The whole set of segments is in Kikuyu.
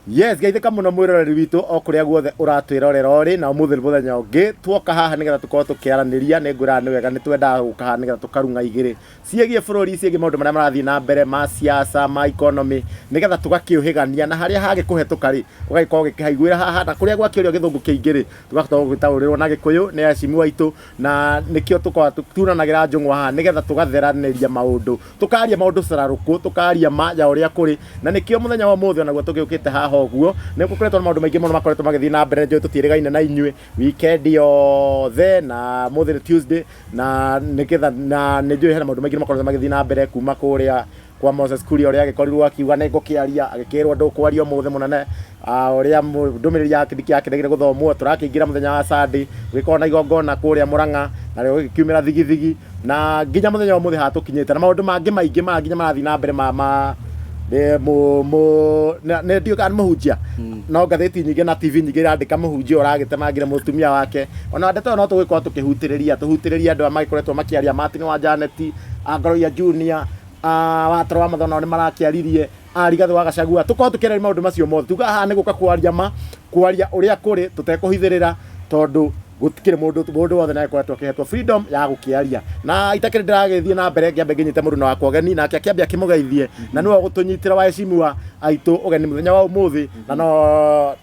Yes, geithĩka mũno mwĩroreri witũ o kũrĩa guothe ũratwĩrorera ũrĩ, na ũmũthĩ nĩ mũthenya ũngĩ tuoka haha nĩgetha tũkorwo tũkĩaranĩria. Nĩ ngwĩraga nĩ wega, nĩ twendaga gũka haha nĩgetha tũkarung'a igĩrĩ ciĩgiĩ bũrũri, ciĩgiĩ maũndũ marĩa marathiĩ na mbere ma siasa, ma economy, nĩgetha tũgakĩũhĩgania na harĩa hagĩkũhetũka rĩ, ũgagĩkorwo ũgĩkĩhaiguĩra haha, na kũrĩa gwakĩũrio gĩthũngũ kĩingĩ rĩ, tũgakorwo gũgĩtaũrĩrwo na Gĩkũyũ nĩ aheshimiwa aitũ, na nĩkĩo tũkoragwo tunanagĩra njũng'wa haha nĩgetha tũgatheranĩria maũndũ, tũkaria maũndũ cararũkũ, tũkaria ma ya ũrĩa kũrĩ, na nĩkĩo mũthenya wa ũmũthĩ onaguo tũgĩũkĩte haha ũguo. Nĩ gũkoretwo na maũndũ maingĩ mũno makoretwo magĩthiĩ na mbere, njũĩ tũtiĩrĩgaine na inyuĩ weekend yothe, na ũmũthĩ nĩ Tuesday, na nĩgetha na nĩ njũĩ hena maũndũ maingĩ makoretwo magĩthiĩ na mbere kuma kũrĩa kwa Moses Kuria ũrĩa agĩkorirwo akiuga nĩ ngũkĩaria, agĩkĩrwo ndũkwaria ũmũthĩ mũnene, ũrĩa ndũmĩrĩri ya Kindiki yakĩregire gũthomwo. Tũrakĩingĩra mũthenya wa Sunday, gũgĩkorwo na igongona kũrĩa Murang'a, na rĩo gũgĩkiumĩra thigithigi, na nginya mũthenya wa ũmũthĩ haha tũkinyĩte, na maũndũ mangĩ maingĩ ma nginya marathiĩ na mbere ma ma nĩ mũ mũ nĩ ndiũĩ kana nĩ mũhunjia, no ngathĩti nyingĩ na TV nyingĩ irandĩka mũhunjia ũragĩtemangire mũtumia wake. Ona ndeto ĩyo no tũgũgĩkorwo tũkĩhutĩrĩria, tũhutĩrĩrie andũ aya magĩkoretwo makĩaria, Martin wa Janet, Ngoroia Junior, Watoro wa Mathono nĩ marakĩaririe, Rigathĩ wa Gachagua, tũkorwo tũkĩarĩrĩria maũndũ macio mothe. Tuga haha nĩ gũka kwaria ma, kwaria ũrĩa kũrĩ tũtekũhithĩrĩra, tondũ gũtikĩrĩ mũndũ, mũndũ wothe nĩ agĩkoretwo akĩhetwo freedom ya gũkĩaria. Na itakĩrĩ ndĩragĩthiĩ na mbere, ngĩambe ngĩnyite mũruna wakwa ũgeni, nake akĩambe akĩmũgeithie, na nĩwe ũgũtũnyitĩra waheshimiwa aitũ ũgeni mũthenya wa ũmũthĩ, na no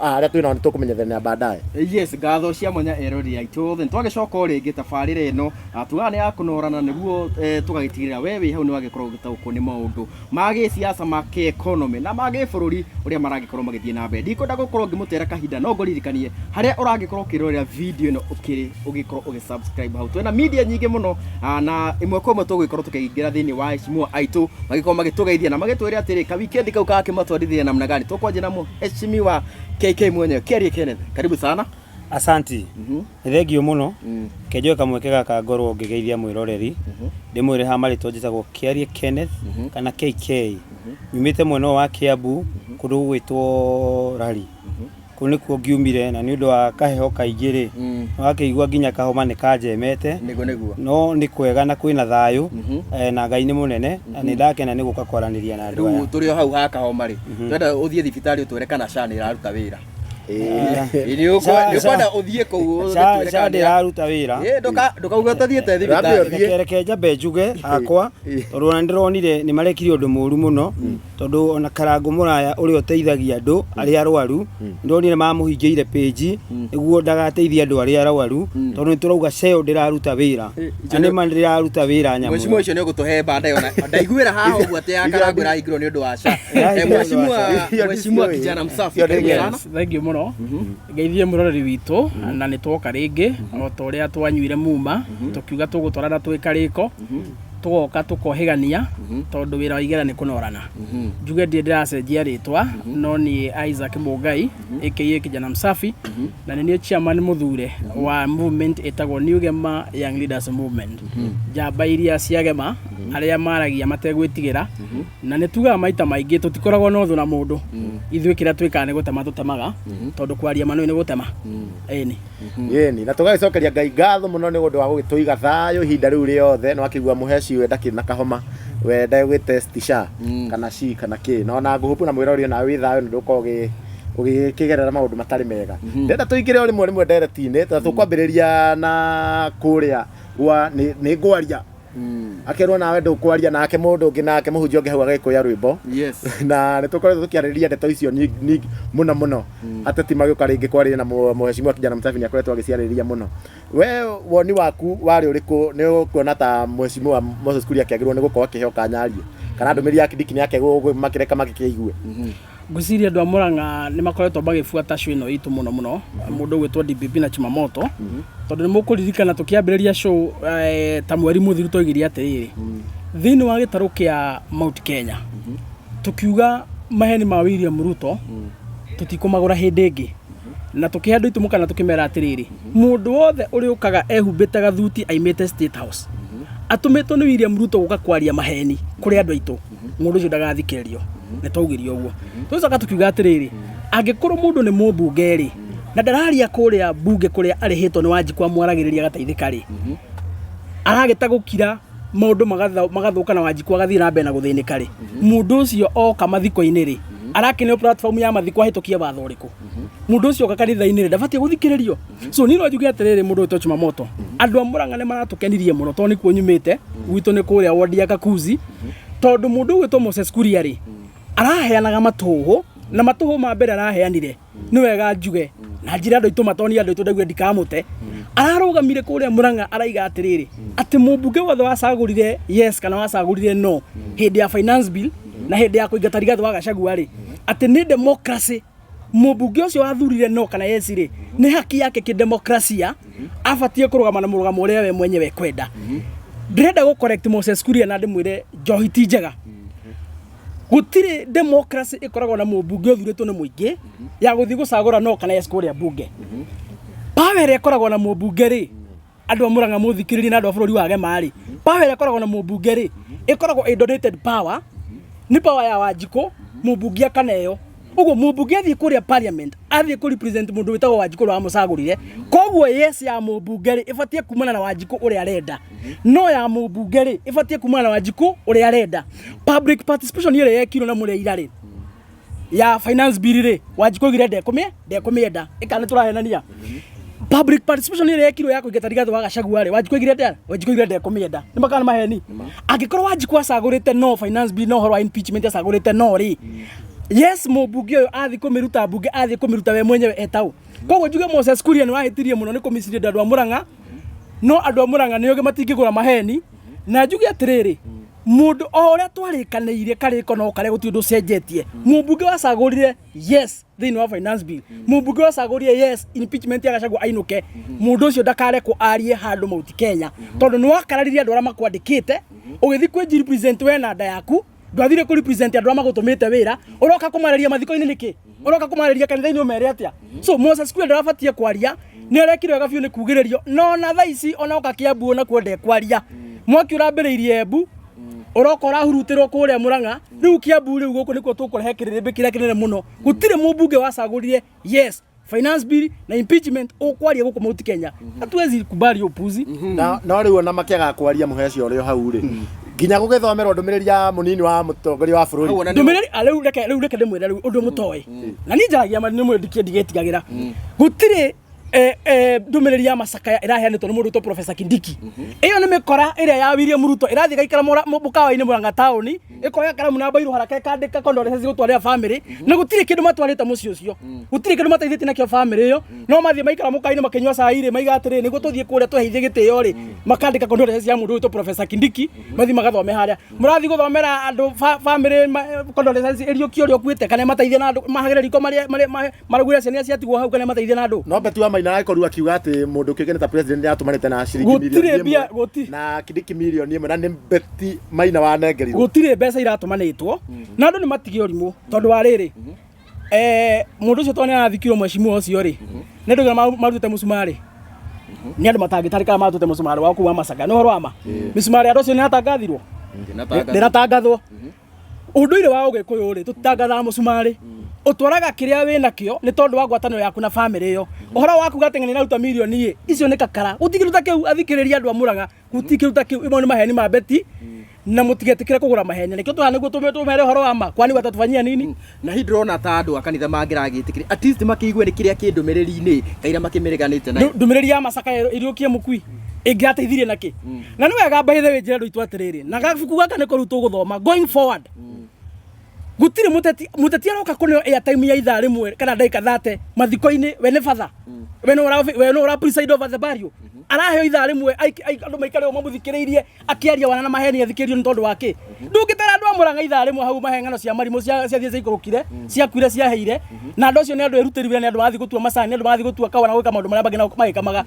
arĩa twĩ nao nĩ tũkũmenyithania baadaye. Yes, ngatho cia mwanya erori aitũ othe. Nĩtwagĩcoka o rĩngĩ tabarĩra ĩno, tugaga nĩ ya kũnorana nĩguo tũgagĩtigĩrĩra we wĩ hau nĩ wagĩkorwo ũgĩtaũkwo nĩ maũndũ ma gĩsiasa, ma kĩ-economy na ma gĩbũrũri ũrĩa maragĩkorwo magĩthiĩ na mbere. Ndikwenda gũkorwo ngĩmũtera kahinda, no ngũririkanie harĩa ũragĩkorwo ũkĩrorera video ĩno ũkĩrĩ ũgĩkorwo ũgĩ subscribe hau. Twĩna media nyingĩ mũno, na ĩmwe kwa ĩmwe tũgũgĩkorwo tũkĩingĩra thĩinĩ wa heshimiwa aitũ magĩkorwo magĩtũgeithia na magĩtwĩre atĩrĩ ka weekend kau gakĩmatwarithia namna gani. Tũkwanjia na mheshimiwa KK mwenyewe, Kiarie Kenneth, karibu sana. Asanti. Nĩ thengiũ mũno. Reke njoe kamweke gaka ngorwo ngĩgeithia mwĩroreri, ndĩmwĩre ha marĩtwa njĩtagwo Kĩarie Kenneth kana KK. Nyumĩte mwena ũyũ wa Kĩambu kũndũ gũgwĩtwo Rari. Kũu nĩkuo ngiumire na nĩ ũndũ wa kaheho kaingĩ rĩ, nĩ wakĩigua nginya kahoma nĩ kanjemete. Nĩguo nĩguo. No nĩ kwega na kwĩna thayũ na Ngai nĩ mũnene na nĩ ndakena nĩ gũka kwaranĩria na andũ aya. Rĩu tũrĩ o hau ha kahoma rĩ, twenda ũthiĩ thibitarĩ ũtwĩre kana SHA nĩ ĩraruta wĩra. Ĩĩ nĩ ũkwenda ũthiĩ kũu SHA SHA ndĩraruta wĩra. Ndũkauge ũtathiĩte Wambe thibitarĩ. ũthiĩ. Reke njambe njuge hakwa, tondũ ona nĩndĩronire nĩ marekire ũndũ mũru mũno, tondũ ona Karangũ Mũraya ũrĩa ũteithagia andũ arĩa arwaru, nĩndonire mamũhingĩire page nĩguo ndagateithie andũ arĩa arwaru, tondũ nĩtũrauga SHA ĩyo ndĩraruta wĩra. Na nĩma ndĩraruta wĩra nyamũ ĩyo. Mheshimiwa ũcio nĩ ũgũtũhe mbanda ĩyo na ndaiguĩra haha ũguo atĩ ya Karangũ ĩrahingirwo nĩ ũndũ wa SHA. Ĩrahingirwo nĩ ũndũ wa Mheshimiwa SHA. Mheshimiwa kijana msafi, Hiyo karibu nĩ sana. Thengiũ mũno, ngeithie mũroreri witũ, na nĩ twoka rĩngĩ o ta ũrĩa twanyuire muma, tũkiuga tũgũtwarana twĩ karĩko, tũgoka tũkohĩgania, tondũ wĩra wa igera nĩ kũnorana. Njuge ndirĩ ndĩracenjia rĩtwa, no niĩ Isaac Mũngai aka Kijana Msafi, na nĩ niĩ chairman mũthure wa movement ĩtagwo New Gema Young Leaders Movement. Njamba iria cia Gema, arĩa maragia mategwĩtigĩra, na nĩ tugaga maita maingĩ tũtikoragwo na ũthũ na mũndũ. Ithuĩ kĩrĩa twĩkaga nĩ gũtema tũtemaga, tondũ kwaria ma nĩ gũtema. Ĩni. Ĩni, na tũgagĩcokeria Ngai ngatho mũno nĩ ũndũ wa gũgĩtũiga thayũ ihinda rĩu rĩothe. Nĩ wakĩigua mũheci we ndakĩrĩ na kahoma, we ndegwĩ test SHA kana SHI kana kĩ, na ona ngũhũpu na mwĩrori onawe wĩ thayũ na ndũgũkorwo ũgĩkĩgerera maũndũ matarĩ mega. Ndĩrenda tũingĩre o rĩmwe rĩmwe ndereti-inĩ, na tũkwambĩrĩria na kũrĩa gwa nĩ ngwaria, akerwo nawe ndũkwaria, nake mũndũ ũngĩ, nake mũhunjia ũngĩ hau agĩkũya rwĩmbo. Na nĩ tũkoretwo tũkĩarĩrĩria ndeto icio mũno mũno, ateti magĩũka rĩngĩ kwarĩria na mũheshimiwa Kijana Msafi nĩ akoretwo agĩciarĩrĩria mũno. We woni waku warĩ ũrĩkũ? Nĩ ũkuona ta mũheshimiwa Moses Kuria akĩagĩrĩirwo nĩ gũkorwo akĩheo kanya arie, kana ndũmĩrĩri ya Kindiki nĩ yake makĩreka magĩkĩigue? Ngwĩciria andũ a Murang'a nĩ makoretwo magĩbuata show ĩno itũ mũno mũno, mũndũ ũgwĩtwo DPP na Chumamoto, tondũ nĩ mũkũririkana tũkĩambĩrĩria show ta mweri mũthiru twaugire atĩrĩrĩ, thĩinĩ wa gĩtarũ kĩa Mount Kenya, tũkiuga maheni ma William Ruto tũtikũmagũra hĩndĩ ĩngĩ. Na tũkĩhe andũ aitũ mũkana tũkĩmera atĩrĩrĩ, mũndũ wothe ũrĩũkaga ehumbĩte gathuti aimĩte State House, atũmĩtwo nĩ William Ruto gũka kwaria maheni kũrĩ andũ aitũ, mũndũ ũcio ndagathikĩrĩrio. Nĩ twaugire ũguo. Tũgĩcoka tũkiuga atĩrĩrĩ, angĩkorwo mũndũ nĩ mũmbunge rĩ, na ndararia kũrĩa mbunge kũrĩa arĩhĩtwo nĩ Wanjikũ amwaragĩrĩria agateithĩka rĩ, aragĩta gũkira maũndũ magathũka na Wanjikũ agathiĩ na mbere na gũthĩnĩka rĩ, mũndũ ũcio oka mathiko-inĩ rĩ, Arakĩneo platform ya mathiko ahĩtũkie watho ũrĩkũ? Mũndũ ũcio oka kanitha-inĩ rĩ, ndabatiĩ gũthikĩrĩrio. So niĩ no njuge atĩrĩrĩ, mũndũ wĩtwo Chumamoto, andũ a Murang'a nĩ maratũkenirie mũno tondũ nĩkuo nyumĩte, gwitũ nĩ kũrĩa wodi ya Kakuzi, tondũ mũndũ ũgwĩtwo Moses Kuria rĩ, araheanaga matũhũ, na matũhũ ma mbere araheanire nĩ wega njuge na njĩra andũ aitũ matoni andũ aitũ ndaigua ndikamũte. Ararũgamire kũrĩa Murang'a araiga atĩrĩrĩ, atĩ mũmbunge wothe wacagũrire yes kana wacagũrire no hĩndĩ ya finance bill na hĩndĩ ya kũingata Rigathĩ wa Gachagua rĩ, atĩ nĩ democracy, mũmbunge ũcio wathurire no kana yes rĩ, nĩ haki yake kĩdemokrasia, abatiĩ kũrũgama na mũrũgamo ũrĩa we mwenyewe kwenda. Ndĩrenda gũ correct Moses Kuria na ndĩmwĩre njohi ti njega. Gũtirĩ democracy ĩkoragwo na mũmbunge ũthurĩtwo nĩ mũingĩ ya gũthiĩ gũcagũra no kana yes kũrĩa mbunge. Power ĩrĩa ĩkoragwo na mũmbunge rĩ, andũ a Murang'a mũthikĩrĩrie na andũ a bũrũri wa Gema rĩ, power ĩrĩa ĩkoragwo na mũmbunge rĩ, ĩkoragwo ĩ donated power, nĩ power ya Wanjikũ, mũmbunge akaneo. Ũguo mũmbunge athiĩ kũrĩa parliament, athiĩ kũ represent mũndũ wĩtagwo Wanjikũ ũrĩa wamũcagũrire. Koguo yes ya mũmbunge rĩ, ĩbatiĩ kumana na Wanjikũ ũrĩa arenda. No ya mũmbunge rĩ, ĩbatiĩ kumana na Wanjikũ ũrĩa arenda. Public participation ĩrĩa yekirwo na mũrĩa ira rĩ, ya finance bill rĩ, Wanjikũ oigire ndekũmĩenda. Ĩka nĩ tũrahenania. Public participation ĩrĩa yekirwo ya kũingata Rigathĩ wa Gachagua rĩ, Wanjikũ oigire atĩa? Wanjikũ oigire ndekũmĩenda. Nĩ makana maheni. Angĩkorwo Wanjikũ acagũrĩte no finance bill na ũhoro wa impeachment acagũrĩte no rĩ, yes mũmbunge ũyũ athiĩ kũmĩruta mbunge, athiĩ kũmĩruta we mwenyewe etau. Koguo njuge Moses Kuria nĩ wahĩtirie mũno nĩ kũmĩciria andũ a Murang'a, no andũ a Murang'a nĩ ogĩ matingĩgũra maheni. Na njuge atĩrĩrĩ, mũndũ o ũrĩa twarĩkanĩire karĩko no karĩa gũtirĩ ũndũ ũcenjetie. Mũmbunge wacagũrire yes thĩinĩ wa finance bill, mũmbunge wacagũrire yes impeachment ya Gachagua ainũke, mũndũ ũcio ndakarekwo arie handũ Mount Kenya, tondũ nĩ wakararirie andũ arĩa makwandĩkĩte, ũgĩthiĩ kwĩ represent we na nda yaku, ndwathire kũ represent andũ arĩa magũtũmĩte wĩra, ũroka kũmarĩria mathiko-inĩ nĩkĩ? Ũroka kũmarĩria kanitha-inĩ ũmere atĩa? So Moses Kuria ndarabatie kwaria, nĩ arekire wega biũ nĩ kugĩrĩrio, no na thaa ici ona oka Kiambu onakuo ndekwaria. Mwaki ũrambĩrĩirie Embu, ũroka ũrahurutĩrwo kũrĩa Murang'a, rĩu Kiambu rĩu gũkũ nĩkuo tũkũrehe kĩrĩrĩmbĩ kĩrĩa kĩnene mũno. Gũtirĩ mũmbunge wacagũrire yes finance bill na impeachment ũkwaria gũkũ Mount Kenya. Hatuwezi kubali upuzi. Na no rĩu ona makĩaga kwaria mũhe ũcio ũrĩ o hau rĩ, nginya gũgĩthomerwo ndũmĩrĩri ya mũnini wa mũtongoria wa bũrũri. Hau ona nĩ- Ndũmĩrĩri rĩu reke rĩu reke ndĩmwĩre rĩu ũndũ mũtoĩ. Na niĩ njaragia ma nĩ mwĩrĩ ndigĩtigagĩra. Gũtirĩ ndũmĩrĩri ya macakaya ĩraheanĩtwo nĩ mũndũ wĩtwo Professor Kindiki. Ĩyo nĩ mĩkora ĩrĩa ya William Ruto ĩrathiĩ ĩgaikara mũkawa-inĩ Murang'a taũni, ĩkoya karamu na mbairũ haraka ĩkandĩka condolences gũtwarĩra family, na gũtirĩ kĩndũ matwarĩte mũciĩ ũcio. Gũtirĩ kĩndũ mateithĩtie nakĩo family ĩyo. No mathiĩ maikara mũkawa-inĩ makĩnyua cai rĩ, maiga atĩrĩ, nĩguo tũthiĩ kũrĩa tũheithie gĩtĩo rĩ, makandĩka condolences ya mũndũ wĩtwo Professor Kindiki, mathiĩ magathome harĩa. Mũrathiĩ gũthomera andũ family condolences ĩriũkio ũrĩa ũkuĩte, kana ĩmateithie na andũ mahagĩre riko marĩa marugire ciana iria ciatigwo hau, kana ĩmateithie na andũ. No Betty wa Maina agĩkorirwo akiuga atĩ mũndũ ũkĩũĩkaine ta president nĩatũmanĩte na ciringi Gũtirĩ mirioni mbia, ĩmwe gũtirĩ. na Kindiki mirioni ĩmwe, na nĩ Betty Maina wanengerirwo. Gũtirĩ mbeca iratũmanĩtwo, na andũ nĩ matige ũrimũ, tondũ wa rĩrĩ, mũndũ ũcio tondũ nĩ arathikirwo mheshimiwa ũcio rĩ, nĩ andũ aigana marutĩte mũcumarĩ? Nĩ andũ matangĩtarĩka marutĩte mũcumarĩ wa kũu wa Macanga, nĩ ũhoro wa ma? Mĩcumarĩ ya andũ acio nĩ ĩratangathirwo? Ndĩratangathwo. Ũndũire wa Ũgĩkũyũ rĩ, tũtitangathaga mũcumarĩ. Ũtwaraga kĩrĩa wĩ nakĩo nĩ tondũ wa ngwatanĩro yaku na famĩlĩ ĩyo. Ũhoro wa kuga atĩ ng'ania nĩraruta mirioni ĩ, icio nĩ kakara. Gũtirĩ kĩndũ ta kĩu, athikĩrĩria andũ a Mũrang'a, gũtirĩ kĩndũ ta kĩu. Imwe nĩ maheni ma Betty, na mũtigetĩkĩre kũgũra maheni. Nĩkĩo tũhaha nĩguo tũmere ũhoro wa ma. Kwani watatufanyia nini? Na hihi ndĩrona ta andũ a kanitha mangĩragĩtĩkĩria at least makĩigue nĩ kĩrĩa kĩ ndũmĩrĩri-inĩ kaira makĩmĩreganĩte nayo. Ndũmĩrĩri ya macakaya ĩriũkie mũkui ĩngĩrateithirie na kĩ? Na nĩ wega by the way njĩre andũ aitũ atĩrĩrĩ, na gabuku gaka nĩko rĩu tũgũthoma going forward. Gũtirĩ mũteti, mũteti aroka kũneo airtime ya ithaa rĩmwe kana ndagĩka 30 mathiko-inĩ, we nĩ batha, we nĩ ũra, we nĩ ũra preside over the burial. Araheo ithaa rĩmwe andũ maikare ũguo mamũthikĩrĩirie akĩaria wana na maheni athikĩrĩrio nĩ tondũ wa kĩ? Ndũngĩtara andũ a Mũrang'a ithaa rĩmwe hau mahe ng'ano cia marimũ cia thiĩ ciaikũrũkire, ciakuire, ciaheire, na andũ acio nĩ andũ erutĩri wĩra, nĩ andũ marathiĩ gũtua macani, nĩ andũ marathiĩ gũtua kahũa na gwĩka maũndũ marĩa mangĩ nao magĩkamaga.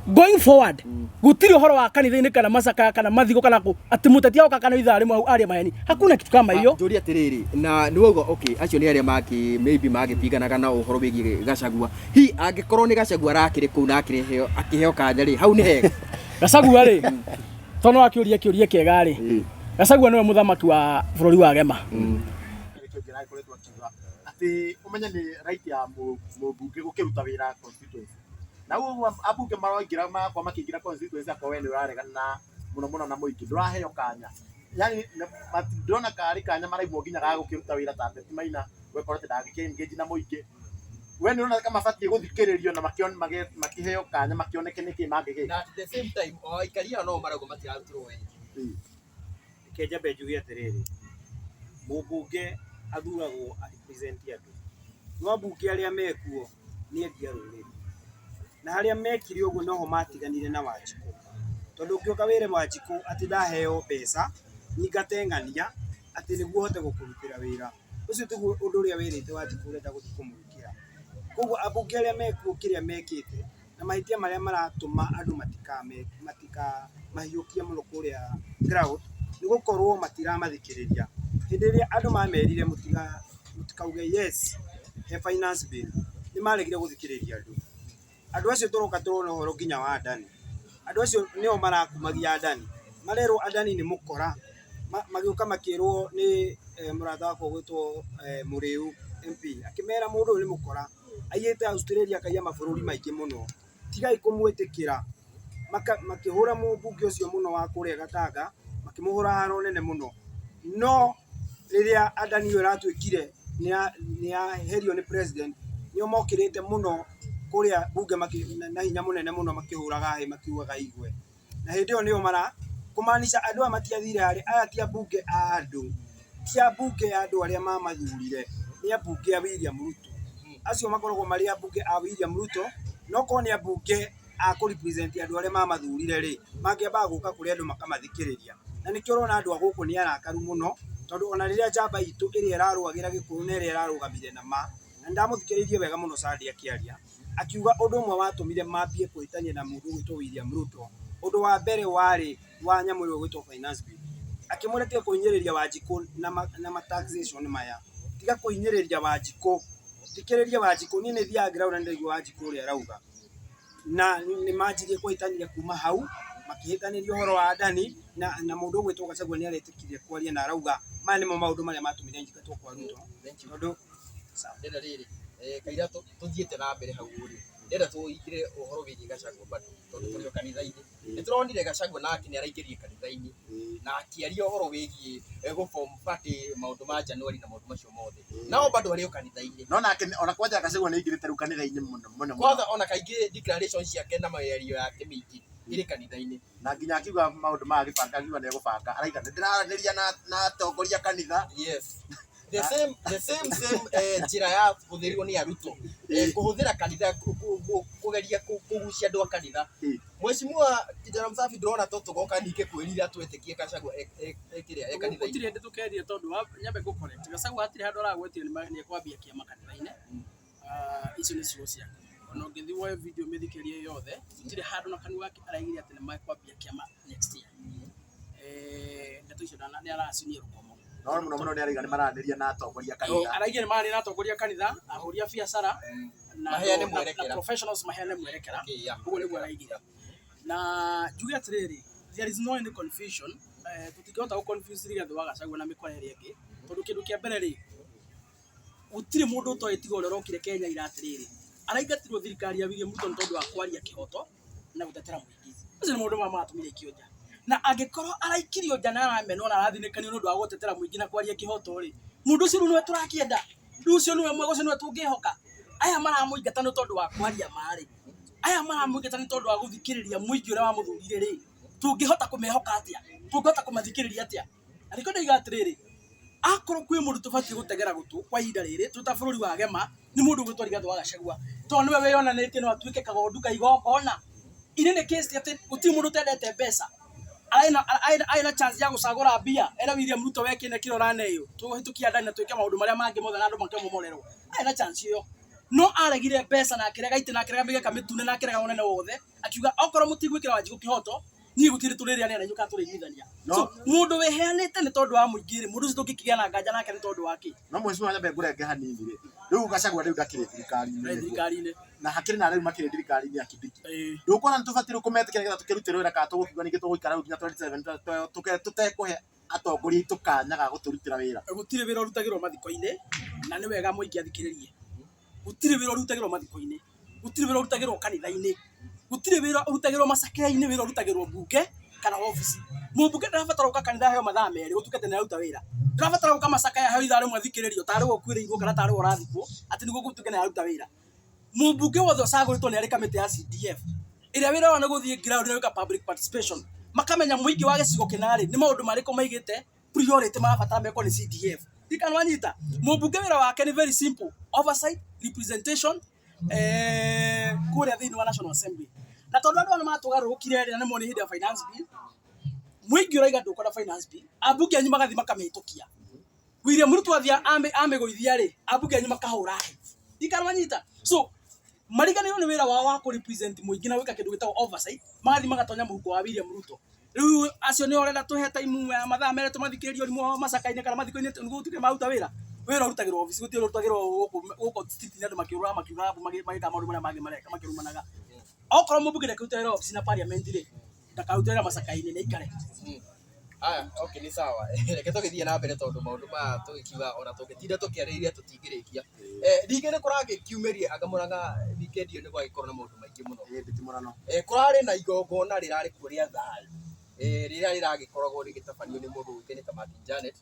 Going forward, gũtirĩ ũhoro wa kanitha-inĩ kana macakaya kana mathiko kana kũ, atĩ mũteti agoka kana ithaa rĩmwe hau arie maheni. Hakuna kitu kama hiyo. Njũrie atĩrĩrĩ, na nĩ wauga okay, acio nĩ arĩa maybe magĩpinganaga na ũhoro wĩgiĩ Gachagua. Hihi angĩkorwo nĩ Gachagua arakĩrĩ kũu na akĩreheo akĩheo kanya rĩ, hau nĩ hega? Gachagua rĩ, tondũ no akĩũria kĩũria kĩega rĩ, Gachagua nĩwe mũthamaki wa bũrũri wa Gema. Nĩkĩo Njĩra agĩkoretwo akiuga atĩ ũmenye nĩ right ya mũmbunge gũkĩruta wĩra constituency. Na ũguo ambunge maroingĩra magakorwo makĩingĩra constituency akorwo we nĩ ũraregana na mũno mũno na mũingĩ ndũraheo kanya. Yani ndĩrona karĩ kanya maraimwo nginya ga gũkĩruta wĩra ta Betty Maina Ũgakora atĩ ndangĩkĩ engage na mũingĩ. We nĩ ũrona kama mabatiĩ gũthikĩrĩrio na makĩheo kanya makĩoneke nĩkĩ mangĩgĩka? Na at the same time o aikari aya no marauga matirarutirwo wĩra. Reke njambe njuge atĩrĩrĩ, mũmbunge athuragwo a represent andũ, no ambunge arĩa mekuo nĩ endia rũrĩrĩ. Na harĩa mekire ũguo noho matiganire na Wanjikũ. Tondũ ũngĩũka wĩre Wanjikũ atĩ ndaheo mbeca nyingate ng'ania atĩ nĩguo hote gũkũrutĩra wĩra, ũcio tiguo ũndũ ũrĩa wĩrĩte Wanjikũ ũrenda gũthiĩ kũmwĩkĩra. Koguo ambunge arĩa mekuo kĩrĩa mekĩte na mahĩtia marĩa maratũma andũ matikamahiũkie mũno kũrĩa ground nĩ gũkorwo matiramathikĩrĩria. Hĩndĩ ĩrĩa andũ mamerire mũtikauge yes he finance bill, nĩ maregire gũthikĩrĩria andũ. Andũ acio tũroka tũrona ũhoro nginya wa Adani. Andũ acio nĩo marakumagia Adani. Marerwo Adani nĩ mũkora. Magĩũka makĩrwo nĩ mũrata wakwa ũgwĩtwo Mũrĩu MP, akĩmera mũndũ ũyũ nĩ mũkora. Aiyĩte Australia akaiya mabũrũri maingĩ mũno. Tigai kũmwĩtĩkĩra. Makĩhũra mũmbunge ũcio mũno wa kũrĩa Gatanga, makĩmũhũra haro nene mũno. No rĩrĩa Adani ĩyo ĩratuĩkire nĩ yaherio nĩ president, nĩo mokĩrĩte mũno kũrĩa bunge na hinya mũnene mũno makĩhũraga hĩ makiugaga igwe. Na hĩndĩ ĩyo nĩo mara, kũmaanisha andũ aya matiathire harĩa, aya ti ambunge a andũ, ti ambunge a andũ arĩa mamathurire, nĩ ambunge a William Ruto. Acio makoragwo marĩ ambunge a William Ruto, no korwo nĩ ambunge a kũ represent andũ arĩa mamathurire rĩ, mangĩambaga gũka kũrĩ andũ makamathikĩrĩria. Na nĩkĩo ũrona andũ a gũkũ nĩ arakaru mũno, tondũ ona rĩrĩa njamba itũ ĩrĩa ĩrarũagĩra gĩkũyũ na ĩrĩa ĩrarũgamire na ma, na nĩ ndamũthikĩrĩirie wega mũno Sunday akĩaria, akiuga ũndũ ũmwe watũmire mambie kũhĩtania na mũndũ ũgwĩtwo William Ruto, ũndũ wa mbere warĩ wa nyamũ ĩrĩa ĩgwĩtwo finance bill. Akĩmwĩra tiga kũhinyĩrĩria Wanjikũ na ma taxation maya, tiga kũhinyĩrĩria Wanjikũ, thikĩrĩria Wanjikũ, niĩ nĩ thiaga ground na nĩ ndaigua Wanjikũ ũrĩa arauga. Na nĩ manjirie kũhĩtania kuma hau, makĩhĩtanĩria ũhoro wa Adani na mũndũ ũgwĩtwo Gachagua nĩ aretĩkirie kwaria na arauga maya nĩmo maũndũ marĩa matũmire nyingatwo kwa Ruto. Tondũ Ndĩrenda rĩrĩ, kaira tũthiĩte na mbere hau rĩ, ndĩrenda tũingĩre ũhoro wĩgiĩ Gachagua bado tondũ tũrĩ o kanitha-inĩ. Nĩ tũronire Gachagua nake nĩ araingĩrire kanitha-inĩ na akĩaria ũhoro wĩgiĩ gũ form party maũndũ ma January na maũndũ macio mothe. Nao bado arĩ o kanitha-inĩ. No nake ona kwanja Gachagua nĩ aingĩrĩte rĩu kanitha-inĩ mũno mũno mũno. Kwanza ona kaingĩ declaration ciake na mĩario yake mĩingĩ ĩrĩ kanitha-inĩ. Na nginya akiuga maũndũ maya agĩbanga akiuga nĩ egũbanga araiga nĩ ndĩraranĩria na atongoria a kanitha. Yes. The same the same same njĩra ya hũthĩrirwo nĩ arutwo kũhũthĩra kanitha kũgeria kũgucia andũ a kanitha. Mheshimiwa Kijana Msafi ndĩrona to tũgoka ningĩ kwĩrira twetĩkie Gachagua kĩrĩa e kanitha-inĩ. Gũtirĩ hĩndĩ tũkeria tondũ nyambe ngũ correct. Gachagua hatirĩ handũ aragwetire nĩ ekwambia kĩama kanitha-inĩ. Icio nĩ ciugo ciake. Ona ũngĩthiĩ woe video ũmĩthikĩrĩrie yothe, gũtirĩ handũ na kanua gake araigire atĩ nĩ mekwambia kĩama next year. Ndeto icio nĩ aracinia rũkomo. No mũno mũno nĩ araiga nĩ maranĩria na atongoria a kanitha. Araigire nĩ maranĩria na atongoria a kanitha, ahũri a biacara na Maheane na mwerekera. professionals maheane mwerekera. Okay, yeah. Ũguo nĩguo araigire. Na njuge atĩrĩrĩ, there is no any confusion. Tũtingĩhota gũ confuse Rigathĩ wa Gachagua na mĩkora ĩrĩa ĩngĩ, tondũ kĩndũ kĩa mbere rĩ, gũtirĩ mũndũ ũtoĩ tiga ũrĩa ũrokire Kenya ira atĩrĩrĩ, araingatirwo thirikari ya William Ruto nĩ tondũ wa kwaria kĩhoto na gũtetera mũingĩ. Macio nĩ maũndũ marĩa matũmire aikio nja. Na angĩkorwo araikirio nja na aramenwo na arathinĩkanio nĩ ũndũ wa gũtetera mũingĩ na kwaria kĩhoto rĩ, mũndũ ũcio rĩu nĩwe tũrakĩenda? Rĩu ũcio nĩwe mwega, ũcio nĩwe tũngĩhoka? Aya maramũingata nĩ tondũ wa kwaria ma rĩ, aya maramũingata nĩ tondũ wa gũthikĩrĩria mũingĩ ũrĩa wamũthurire rĩ, tũngĩhota kũmehoka atĩa? Tũngĩhota kũmathikĩrĩria atĩa? Na nĩkĩo ndaiga atĩrĩrĩ, akorwo kwĩ mũndũ tũbatiĩ gũtegera gũtũ kwa ihinda rĩrĩ twĩ ta bũrũri wa gema nĩ mũndũ ũgwĩtwo Rigathĩ wa Gachagua tondũ nĩwe wĩyonanĩtie no atuĩke kagondu ka igongona. In any case atĩ gũtirĩ mũndũ ũtendete mbeca arĩ na chance ya gũcagũra mbia ere William Ruto we kĩne kĩrĩa ũraneyo tũhĩtũkie Adani na twĩke maũndũ marĩa mangĩ mothe na andũ makĩmomorerwo. Arĩ na chance ĩyo no aregire mbeca na akĩrega itĩ na akĩrega mĩgeka mĩtune na akĩrega ũnene wothe akiuga okorwo mũtigwĩkĩra Wanjikũ kĩhoto niĩ gũtirĩ tũrĩrĩanĩra na inyuĩ kana tũrĩiguithania. No. So mũndũ wĩheanĩte nĩ tondũ wa mũingĩ rĩ, mũndũ ũcio tũngĩkĩgĩa na nganja nake nĩ tondũ wa kĩ? No mheshimiwa nyambe ngũrenge hanini rĩ, rĩu Gachagua rĩu ndakĩrĩ thirikari-inĩ Ndarĩ nĩguo. thirikari-inĩ. Na hakĩrĩ na arĩa rĩu makĩrĩ thirikari-inĩ ya Kindiki. Ĩĩ. Ndũkuona nĩ tũbatiĩ rĩu kũmetĩkĩra nĩgetha tũkĩrute wĩra kana tũgũkiuga ningĩ tũgũikara rĩu nginya 27 tũtekũhe atongoria aitũ kanya ga gũtũrutĩra wĩra. Gũtirĩ wĩra ũrutagĩrwo mathiko-inĩ na nĩ wega mũingĩ athikĩrĩrie. Gũtirĩ wĩra ũrutagĩrwo mathiko-inĩ, gũtirĩ wĩra ũrutagĩrwo kanitha-inĩ, gũtirĩ wĩra ũrutagĩrwo macakaya-inĩ, wĩra ũrutagĩrwo mbunge kana wabici. Mũmbunge ndarabatara gũka kanitha aheo mathaa merĩ gũtuĩke atĩ nĩ araruta wĩra. Ndũrabatara gũka macakaya heo ithaa rĩmwe thikĩrĩrio tarĩ we ũkuĩrĩirwo kana tarĩ we ũrathikwo atĩ nĩguo gũtuĩke nĩ aruta wĩra. Mũmbunge wothe ũcagũrĩtwo nĩ arĩ kamĩtĩ ya CDF ĩrĩa wĩra wao nĩ gũthiĩ ground na gwĩka public participation, makamenya mũingĩ wa gĩcigo kĩna rĩ nĩ maũndũ marĩkũ maigĩte priority marabatara mekwo nĩ CDF. Ndirikana wanyita, mũmbunge wĩra wake nĩ very simple, oversight, representation kũrĩa thĩinĩ wa National Assembly. Na tondũ andũ aya nĩ matũgarũrũkire rĩ, na nĩ monire hĩndĩ ya finance bill, mũingĩ ũraiga ndũkwenda finance bill, ambunge anyu magathiĩ makamĩhĩtũkia. William Ruto athiĩ amĩgũithia rĩ, ambunge anyu makahũra hĩ. Ndirikana wanyita. So mariganĩirwo nĩ wĩra wao wa kũ represent mũingĩ na gwĩka kĩndũ gĩtagwo oversight, magathiĩ magatonya mũhuko wa William Ruto. Rĩu acio nĩo ũrenda tũhe time ya mathaa merĩ tũmathikĩrĩrie ũrimũ wao macaka-inĩ kana mathiko-inĩ nĩguo gũtuĩke maruta wĩra. Wĩra ũrutagĩrwo obici gũtirĩ wĩra ũrutagĩrwo gũkũ street-inĩ andũ makĩũrũraga makiugaga mbu magĩkaga maũndũ marĩa mangĩ mareka makĩrumanaga. Okorwo mũmbunge ndakĩruta wĩra obici na parliament rĩ, ndakarute wĩra macaka-inĩ nĩ aikare. Haya, okay, nĩ sawa. Reke tũgĩthiĩ na mbere tondũ maũndũ maya tũgĩkiuga ona tũngĩtinda tũkĩarĩrĩria tũtingĩrĩkia. Ningĩ nĩ kũragĩkiumĩria anga Mũrang'a weekend ĩyo nĩ gwagĩkorwo na maũndũ maingĩ mũno. Kũrarĩ na igongona rĩrarĩ kuo rĩa thayũ rĩrĩa rĩragĩkoragwo rĩgĩtabanio nĩ mũndũ ũĩkaine ta Martin Janet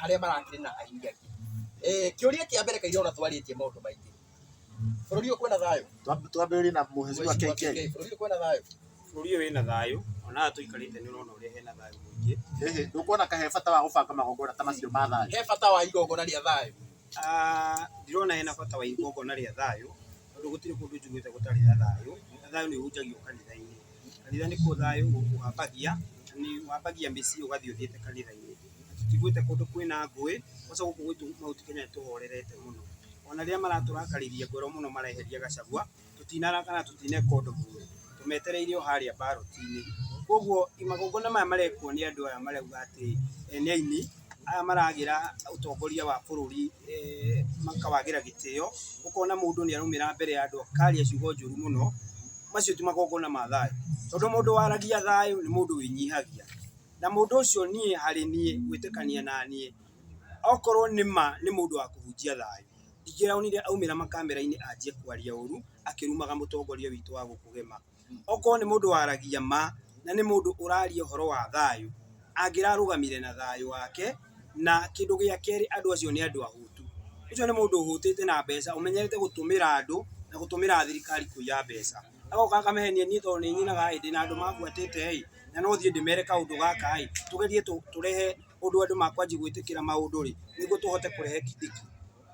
harĩa marakĩrĩ na aini angĩ. Kĩũria kĩa mbere kaira ona twarĩtie maũndũ maingĩ. Bũrũri ũyũ kwĩna thayũ? Twambĩrĩrie na Mheshimiwa KK. Bũrũri ũyũ kwĩna thayũ? Bũrũri ũyũ wĩna thayũ, ona haha tũikarĩte nĩ ũrona ũrĩa hena thayũ mũingĩ. Ĩhĩ, ndũkuona ka he bata wa gũbanga magongona ta macio ma thayũ? He bata wa igongona rĩa thayũ? Ndirona hena bata wa igongona rĩa thayũ, tondũ gũtirĩ kũndũ njiguĩte gũtarĩ na thayũ, na thayũ nĩ ũhunjagio kanitha-inĩ. Kanitha nĩkuo thayũ wambagia, nĩ wambagia mĩciĩ ũgathiĩ ũthiĩte kanitha-inĩ. Tũtiguĩte kũndũ kwĩna ngũĩ, kwanza gũkũ gwitũ Mount Kenya nĩ tũhorerete mũno. Ona rĩrĩa maratũrakaririe ngoro mũno mareheria Gachagua, tũtinarakara tũtineka ũndũ mũũru, tũmetereire o harĩa ballot-inĩ. Koguo magongona maya marekwo nĩ andũ aya marauga atĩ nĩ aini, aya maragĩra ũtongoria wa bũrũri makawagĩra gĩtĩo, ũkona mũndũ nĩ araumĩra mbere ya andũ akaria ciugo njũru mũno, macio ti magongona ma thayũ. Tondũ mũndũ waragia thayũ nĩ mũndũ wĩnyihagia. Na mũndũ ũcio niĩ harĩ niĩ gwĩtĩkania na niĩ, okorwo nĩ ma nĩ mũndũ wa kũhunjia thayũ, ndingĩronire aumĩra makamera-inĩ anjie kwaria ũru akĩrumaga mũtongoria witũ wa gũkũ Gema. Okorwo nĩ mũndũ waragia ma na nĩ mũndũ ũraria ũhoro wa thayũ, angĩrarũgamire na thayũ wake. Na kĩndũ gĩa kerĩ, andũ acio nĩ andũ ahũtu. Ũcio nĩ mũndũ ũhũtĩte na mbeca, ũmenyerete gũtũmĩra andũ na gũtũmĩra thirikari kũiya mbeca. Agoka akamehenia niĩ tondũ nĩ nyinaga ĩ, ndĩna andũ mabuatĩte ĩ, na no thiĩ ndĩmere kaũndũ gaka ĩ, tũgerie tũrehe ũndũ andũ makwanjia gwĩtĩkĩra maũndũ rĩ, nĩguo tũhote kũrehe Kindiki.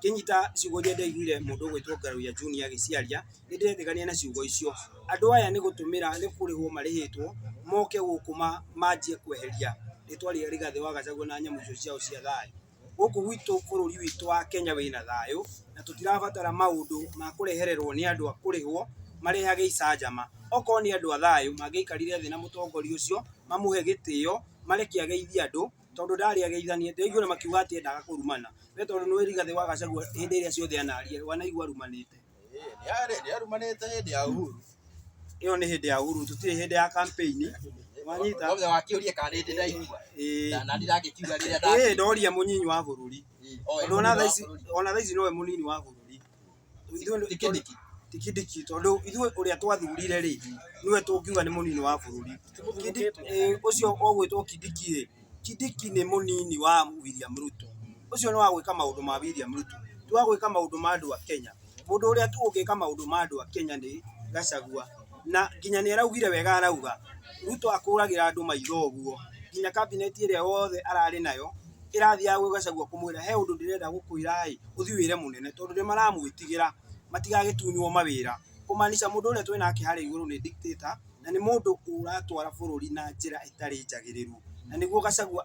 Ngĩnyita ciugo iria ndaiguire mũndũ ũgwĩtwo Ngaruiya Junior agĩciaria, nĩ ndĩretĩkania na ciugo icio. Andũ aya nĩ gũtũmĩra, nĩ kũrĩhwo marĩhĩtwo, moke gũkũ manjie kweheria rĩtwa rĩa Rigathĩ wa Gachagua na nyamũ icio ciao cia thayũ. Gũkũ gwitũ bũrũri witũ wa Kenya wĩna thayũ, na tũtirabatara maũndũ ma kũrehererwo nĩ andũ a kũrĩhwo marehage icanjama. Okorwo nĩ andũ a thayũ mangĩaikarire thĩ na mũtongoria ũcio, mamũhe gĩtĩo, mareke ageithie andũ, tondũ ndarĩ ageithanie. Ndĩraiguire makiuga atĩ endaga kũrumana. We tondũ nĩ Rigathĩ wa Gachagua hĩndĩ ĩrĩa ciothe anaria, wanaigua arumanĩte. Nĩ arumanĩte hĩndĩ ya Uhuru. Ĩyo nĩ hĩndĩ ya Uhuru, tũtirĩ hĩndĩ ya campaign. Wanyita? Mũthenya wa kĩũria kana nĩ ndĩ ndaigua. Ĩĩ. Na ndirakiuga rĩrĩa Ĩĩ, ndoria mũnyinyi wa bũrũri. Tondũ ona thaa ici, ona thaa ici nowe mũnini wa bũrũri. Ti Kindiki. Ti Kindiki, tondũ ithuĩ ũrĩa twathurire rĩ, nĩwe tũngiuga nĩ mũnini wa bũrũri. Ũcio ũgwĩtwo Kindiki rĩ, Kindiki nĩ mũnini wa William Ruto. Ũcio nĩ wa gwĩka maũndũ ma William Ruto, ti wa gwĩka maũndũ ma andũ a Kenya. Mũndũ ũrĩa tu ũngĩka maũndũ ma andũ a Kenya nĩ Gachagua. Na nginya nĩ araugire wega arauga, Ruto akũragĩra andũ maitho ũguo, nginya cabinet ĩrĩa yothe ararĩ nayo, ĩrathiaga gwĩ Gachagua kũmwĩra he ũndũ ndĩrenda gũkwĩra ĩ, ũthiĩ wĩre mũnene, tondũ nĩ maramwĩtigĩra matigagĩtunywo mawĩra. Kũmaanisha mũndũ ũrĩa twĩnake harĩa igũrũ nĩ dictator, na nĩ mũndũ ũratwara bũrũri na njĩra ĩtarĩ njagĩrĩru. Na nĩguo Gachagua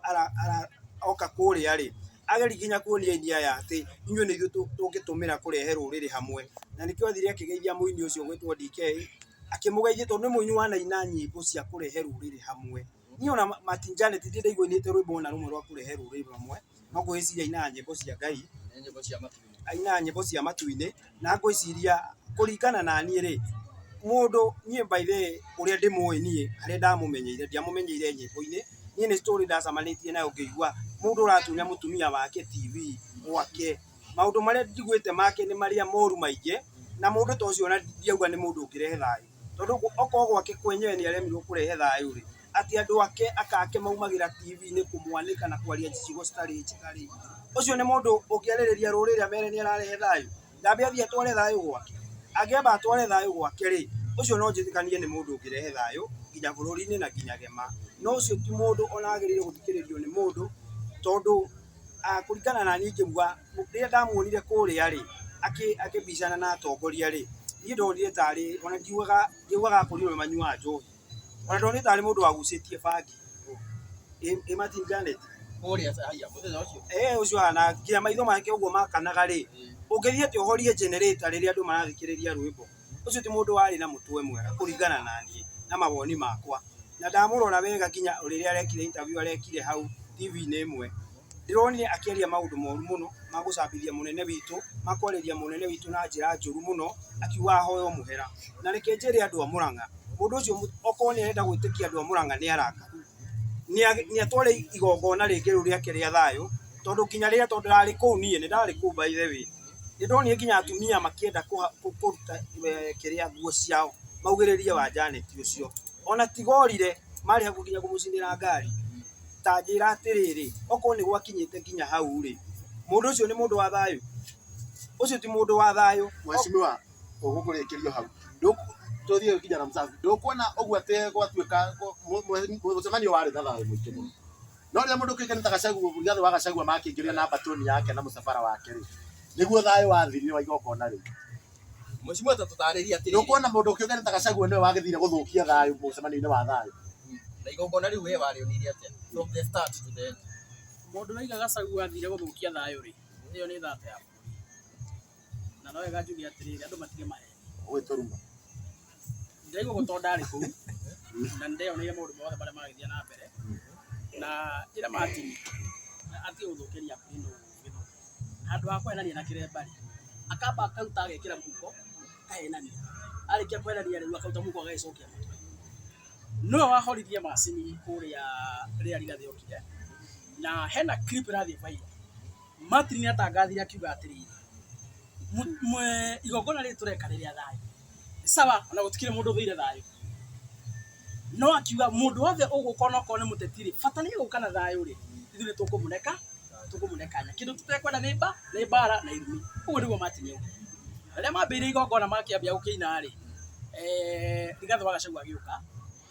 oka kũrĩa rĩ, ageri nginya kuonia aini aya atĩ inyuĩ nĩ ithuĩ tũngĩtũmĩra kũrehe rũrĩrĩ hamwe. Na nĩkĩo athire akĩgeithia mũini ũcio ũgwĩtwo DK, akĩmũgeithia tondũ nĩ mũini wanaina nyĩmbo cia kũrehe rũrĩrĩ hamwe. Niĩ ona Martin Janet ndirĩ ndaigua ainĩte rwĩmbo ona rũmwe rwa kũrehe rũrĩrĩ hamwe, no ngwĩciria ainaga nyĩmbo cia Ngai, ainaga nyĩmbo cia matu-inĩ, na ngwĩciria kũringana na niĩ rĩ, mũndũ niĩ by the way ũrĩa ndĩmũĩ niĩ harĩa ndamũmenyeire, ndiamũmenyeire nyĩmbo-inĩ, niĩ nĩ story ndacemanĩtie nayo ngĩigua mũndũ ũratunya mũtumia wake TV gwake, maũndũ marĩa njiguĩte make nĩ marĩa moru maingĩ, na mũndũ ta ũcio ona ndiauga nĩ mũndũ ũngĩrehe thayũ, tondũ okorwo gwake kwenyewe nĩ aremirwo kũrehe thayũ rĩ, Atĩ andũ ake aka ake maumagĩra TV-inĩ kũmwanĩka na kwaria ciugo citarĩ njega rĩ, ũcio nĩ mũndũ ũngĩarĩrĩria rũrĩrĩ amere nĩ ararehe thayũ? Ndambe athiĩ atware thayũ gwake? Angĩamba atware thayũ gwake rĩ, ũcio no njĩtĩkanie nĩ mũndũ ũngĩrehe thayũ nginya bũrũri-inĩ na nginya Gema. No ũcio ti mũndũ ona agĩrĩire gũthikĩrĩrio nĩ mũndũ tondũ kũringana na niĩ ingĩuga rĩrĩa ndamuonire kũrĩa rĩ, akĩbicana na atongoria rĩ, niĩ ndonire tarĩ ona ndiugaga ndiugaga akorirwo nĩ manyuaga njohi. Ona ndonire tarĩ mũndũ wagucĩtie bangi. Ĩ Martin Janet. Kũrĩa haiya mũthenya ũcio. Eh ũcio hana nginya maitho make ũguo makanaga rĩ, ũngĩthiĩ atĩ ũhorie generator rĩrĩa andũ marathikĩrĩria rwĩmbo, ũcio ti mũndũ warĩ na mũtwe mwega kũringana na niĩ na mawoni makwa. Na ndamũrora wega nginya rĩrĩa arekire interview arekire hau TV-inĩ ĩmwe, ndĩronire akĩaria maũndũ moru mũno ma gũcambithia mũnene witũ, ma kwarĩria mũnene witũ na njĩra njũru mũno, akiuga ahoe mũhera. Na reke njĩre andũ a Mũrang'a, mũndũ ũcio okorwo nĩ arenda gwĩtĩkia andũ a Mũrang'a nĩ arakaru, nĩ atware igongona rĩngĩ rĩu rĩake rĩa thayũ, tondũ nginya rĩrĩa tondũ ndarĩ kũu niĩ, nĩ ndarĩ kũu by the way, nĩ ndonire nginya atumia makĩenda kũruta kĩrĩa nguo ciao maugĩrĩrie wa Janet ũcio. Ona tiga orire, marĩ hakuhĩ nginya kũmũcinĩra ngari. Ta njĩra atĩrĩrĩ, okorwo nĩ gwakinyĩte nginya hau rĩ, mũndũ ũcio nĩ mũndũ wa thayũ? Ũcio ti mũndũ wa thayũ. Mheshimiwa, ũgũkũrĩkĩrio hau tũthiĩ nginya na Msafi, ndũkuona ũguo atĩ gwatuĩka mũcemanio warĩ na thayũ mũingĩ mũno, no rĩrĩa mũndũ kĩũĩkaine ta Gachagua, Rigathĩ wa Gachagua makĩingĩria na batoni yake na mũcabara wake rĩ, nĩguo thayũ wathirire wa igongona rĩu. Mheshimiwa ta tũtarĩrie atĩrĩrĩ. Ndũkuona mũndũ kĩũĩkaine ta Gachagua nĩwe wagĩthire gũthũkia thayũ mũcemanio-inĩ wa thayũ? Na igongona rĩu we warĩonire atĩa from the start to the end? Mũndũ ũraiga Gachagua athire gũthũkia thayũ rĩ, ĩyo nĩ thata ya bũrũri. Na no wega njuge atĩrĩrĩ, andũ matige maheni. Ũgĩtũruma. Ndĩraigua ũguo tondũ ndarĩ kũu na nĩndeyoneire maũndũ mothe marĩa maragĩthiĩ na mbere na njĩra Martin atige gũthũkĩria ĩno gĩthũngũ. Handũ ha kũhenania na kĩremba rĩ, akamba akaruta agekĩra mũhuko akahenania. Arĩkia kũhenania rĩu akaruta mũhuko agagĩcokia mũtwe. Nĩwe wahoririe macini kũrĩa rĩrĩa Rigathĩ okire na hena clip ĩrathiĩ viral. Martin nĩ atangathire akiuga atĩrĩrĩ, igongona rĩrĩ tũreka nĩ rĩa thayũ. Nĩ sawa ona gũtikĩrĩ mũndũ ũthũire thayũ. No akiuga mũndũ wothe ũgũka onokorwo nĩ mũteti rĩ, bata nĩ gũka na thayũ rĩ, ithuĩ nĩ tũkũmũneka, tũkũmũne kanya. Kĩndũ tũtekwenda nĩ mba, nĩ mbara na irumi. Ũguo nĩguo Martin augire. Rĩrĩa mambĩrĩirie igongona makĩambia gũkĩina rĩ, Rigathĩ wa Gachagua agĩũka,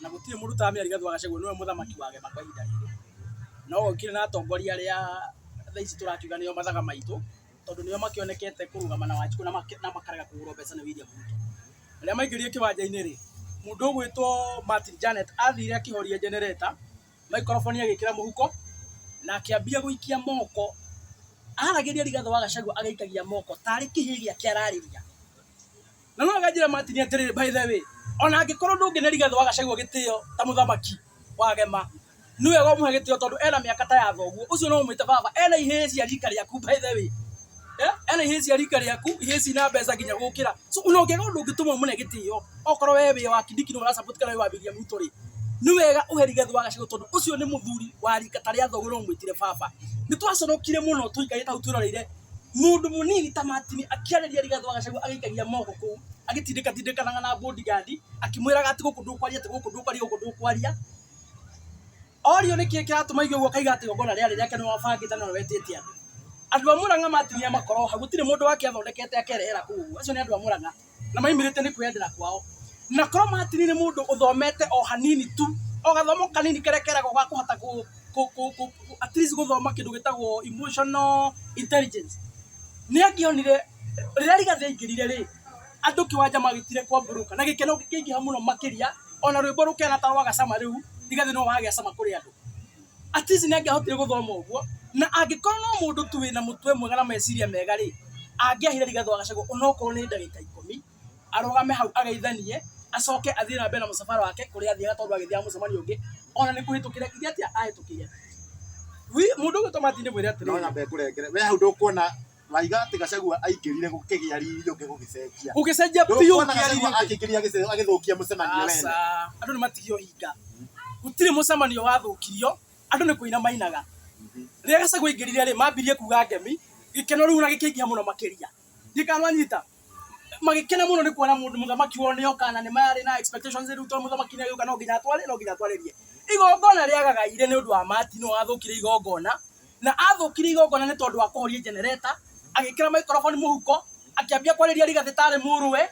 na gũtirĩ mũndũ ũtaramenya Rigathĩ wa Gachagua nĩwe mũthamaki wa Gema kwa ihinda rĩrĩ. No okire na atongoria arĩa thaa ici tũrakiuga nĩo mathaga maitũ, tondũ nĩo makĩonekete kũrũgama na Wanjikũ na makarega kũgũrwo mbeca nĩ William Ruto. Rĩrĩa maingĩrire kĩwanja-inĩ rĩ, mũndũ ũgwĩtwo Martin Janet athire akĩhoria generator, microphone agĩkĩra mũhuko, na akĩambia gũikia moko. Aragĩria Rigathĩ wa Gachagua agĩikagia moko tarĩ kĩhĩĩ gĩake ararĩria. Na no wega njĩre Martin atĩrĩrĩ, by the way, ona angĩkorwo ndũngĩne Rigathĩ wa Gachagua gĩtĩo ta mũthamaki wa Gema, nĩ wega ũmũhe gĩtĩo tondũ ena mĩaka ta ya thoguo. Ũcio no ũmwĩte baba, ena ihĩĩ cia rika rĩaku by the way. Ena ihĩĩ cia rika rĩaku, ihĩĩ cina mbeca nginya gũkĩra. So ona ũngĩaga ũndũ ũngĩtũma ũmũne gĩtĩo, okorwo we wĩ wa Kindiki nĩwe ũra support kana wĩ wa William Ruto rĩ, nĩ wega ũhe Rigathĩ wa Gachagua tondũ ũcio nĩ mũthuri wa rika ta rĩa thoguo no ũmwĩtire baba. Nĩ twaconokire mũno tũikarĩte hau twĩroreire mũndũ mũnini ta Martin akĩarĩria Rigathĩ wa Gachagua agĩikagia moko kũu, agĩtindĩka tindĩkanaga na bodyguard, akĩmwĩraga atĩ gũkũ ndũkwaria, atĩ gũkũ ndũkwaria, gũkũ ndũkwaria. Orio nĩkĩ kĩratũma aigue ũguo akaiga atĩ igongona rĩarĩ rĩake nĩwe wabangĩte na nĩwe wetĩte andũ. Andũ a Mũrang'a matinia makoro hau, gũtirĩ mũndũ wake athondekete akerehera kũu ũguo. Acio nĩ andũ a Mũrang'a na maimĩrĩte nĩ kwĩyendera kwao. Na korwo Martin nĩ mũndũ ũthomete o hanini tu, o gathomo kanini karĩa keragwo ga kũhota kũ at least gũthoma kĩndũ gĩtagwo emotional intelligence, nĩ angĩonire rĩrĩa Rigathĩ aingĩrire rĩ, andũ kĩwanja magĩtire kwambũrũka na gĩkeno gĩkĩingĩha mũno makĩria, ona rwĩmbo rũkĩhana ta rwaga cama rĩu, Rigathĩ no wagĩa cama kũrĩ andũ. At least nĩ angĩahotire gũthoma ũguo, na angĩkorwo no mũndũ tu wĩna mũtwe mwega na meciria mega rĩ, angĩaheire Rigathĩ wa Gachagua onokorwo nĩ ndagĩka ikũmi, arũgame hau ageithanie, acoke athiĩ na mbere na mũcabara wake kũrĩa athiaga tondũ agĩthiaga mũcemanio ũngĩ, ona nĩ kũhĩtũkĩra kiuge atĩa ahĩtũkĩire. Mũndũ ũgwĩtwo Martin ndĩmwĩre No atĩrĩrĩ. nyambe ngũrengere. We hau ndũkuona waiga atĩ Gachagua aingĩrire gũkĩgĩa riri ũngĩ gũgĩcenjia. Gũgĩcenjia biũ Ndũkuona kĩa riri Gachagua ũngĩ. akĩingĩria agĩthũkia mũcemanio wene. Aca, andũ nĩ matige ũhinga. Gũtirĩ mũcemanio wathũkirio, andũ nĩ kũina mainaga. Rĩrĩa Gachagua aingĩrire rĩ, mambirie kuga ngemi, gĩkeno rĩu na gĩkĩingĩha mũno makĩria. Ndiũĩ kana nĩwanyita. Magĩkena mũno nĩ kuona mũndũ mũthamaki wao nĩ oka na nĩ marĩ na expectations rĩu tondũ mũthamaki nĩ agĩũka no nginya atware, no nginya atwarĩrie. Igongona rĩagagaire nĩ ũndũ wa Martin wathũkire igongona, na athũkirie igongona nĩ tondũ wa kũhoria generator, agĩkĩra microphone mũhuko, akĩambia kwarĩria Rigathĩ tarĩ mũrũwe,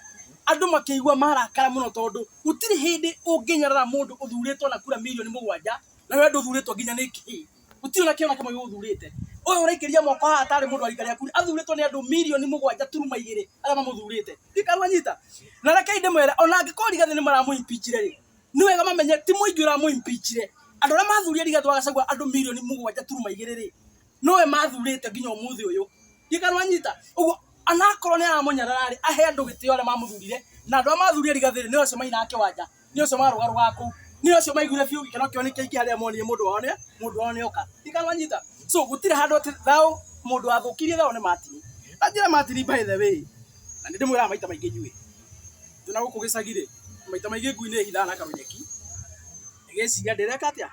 andũ makĩigua marakara mũno tondũ gũtirĩ hĩndĩ ũngĩnyarara mũndũ ũthurĩtwo na kura mirioni 7 na we ndũthurĩtwo nginya nĩ kĩ. Gũtirĩ ona kĩama kĩmwe gĩgũthurĩte. Ũyũ ũraikĩria moko haha tarĩ mũndũ wa rika rĩaku athurĩtwo nĩ andũ mirioni 7.2 arĩa mamũthurĩte. Ndikanwanyita. Na rekei ndĩmwĩre ona angĩkorwo Rigathĩ nĩ maramũ-impeachire rĩ, nĩ wega mamenye ti mũingĩ ũramũ-impeachire. Andũ arĩa mathurire Rigathĩ wa Gachagua andũ mirioni 7.2 rĩ, nowe mathurĩte nginya ũmũthĩ ũyũ. Ndikanwanyita. Ũguo anakorwo nĩ aramũnyarara rĩ, ahe andũ gĩtĩo arĩa mamũthurire, na andũ arĩa mathurire Rigathĩ rĩ, nĩ acio mainaga kĩwanja, nĩ acio marũgarũgaga kũu, nĩ acio maiguire biũ gĩkeno kĩao nĩ kĩaingĩha rĩrĩa monire mũndũ wao nĩ mũndũ wao nĩoka. Ndikanwanyita. So gũtirĩ handũ atĩ thayũ mũndũ wathũkirie thayũ nĩ Martin. Na njĩre Martin by the way, na nĩ ndĩmwĩraga maita maingĩ inyuĩ, twĩna gũkũ gĩcagi rĩ, maita maingĩ ngui nĩ ĩhithaga na karũnyeki, ĩgeciria ndĩreka atĩa,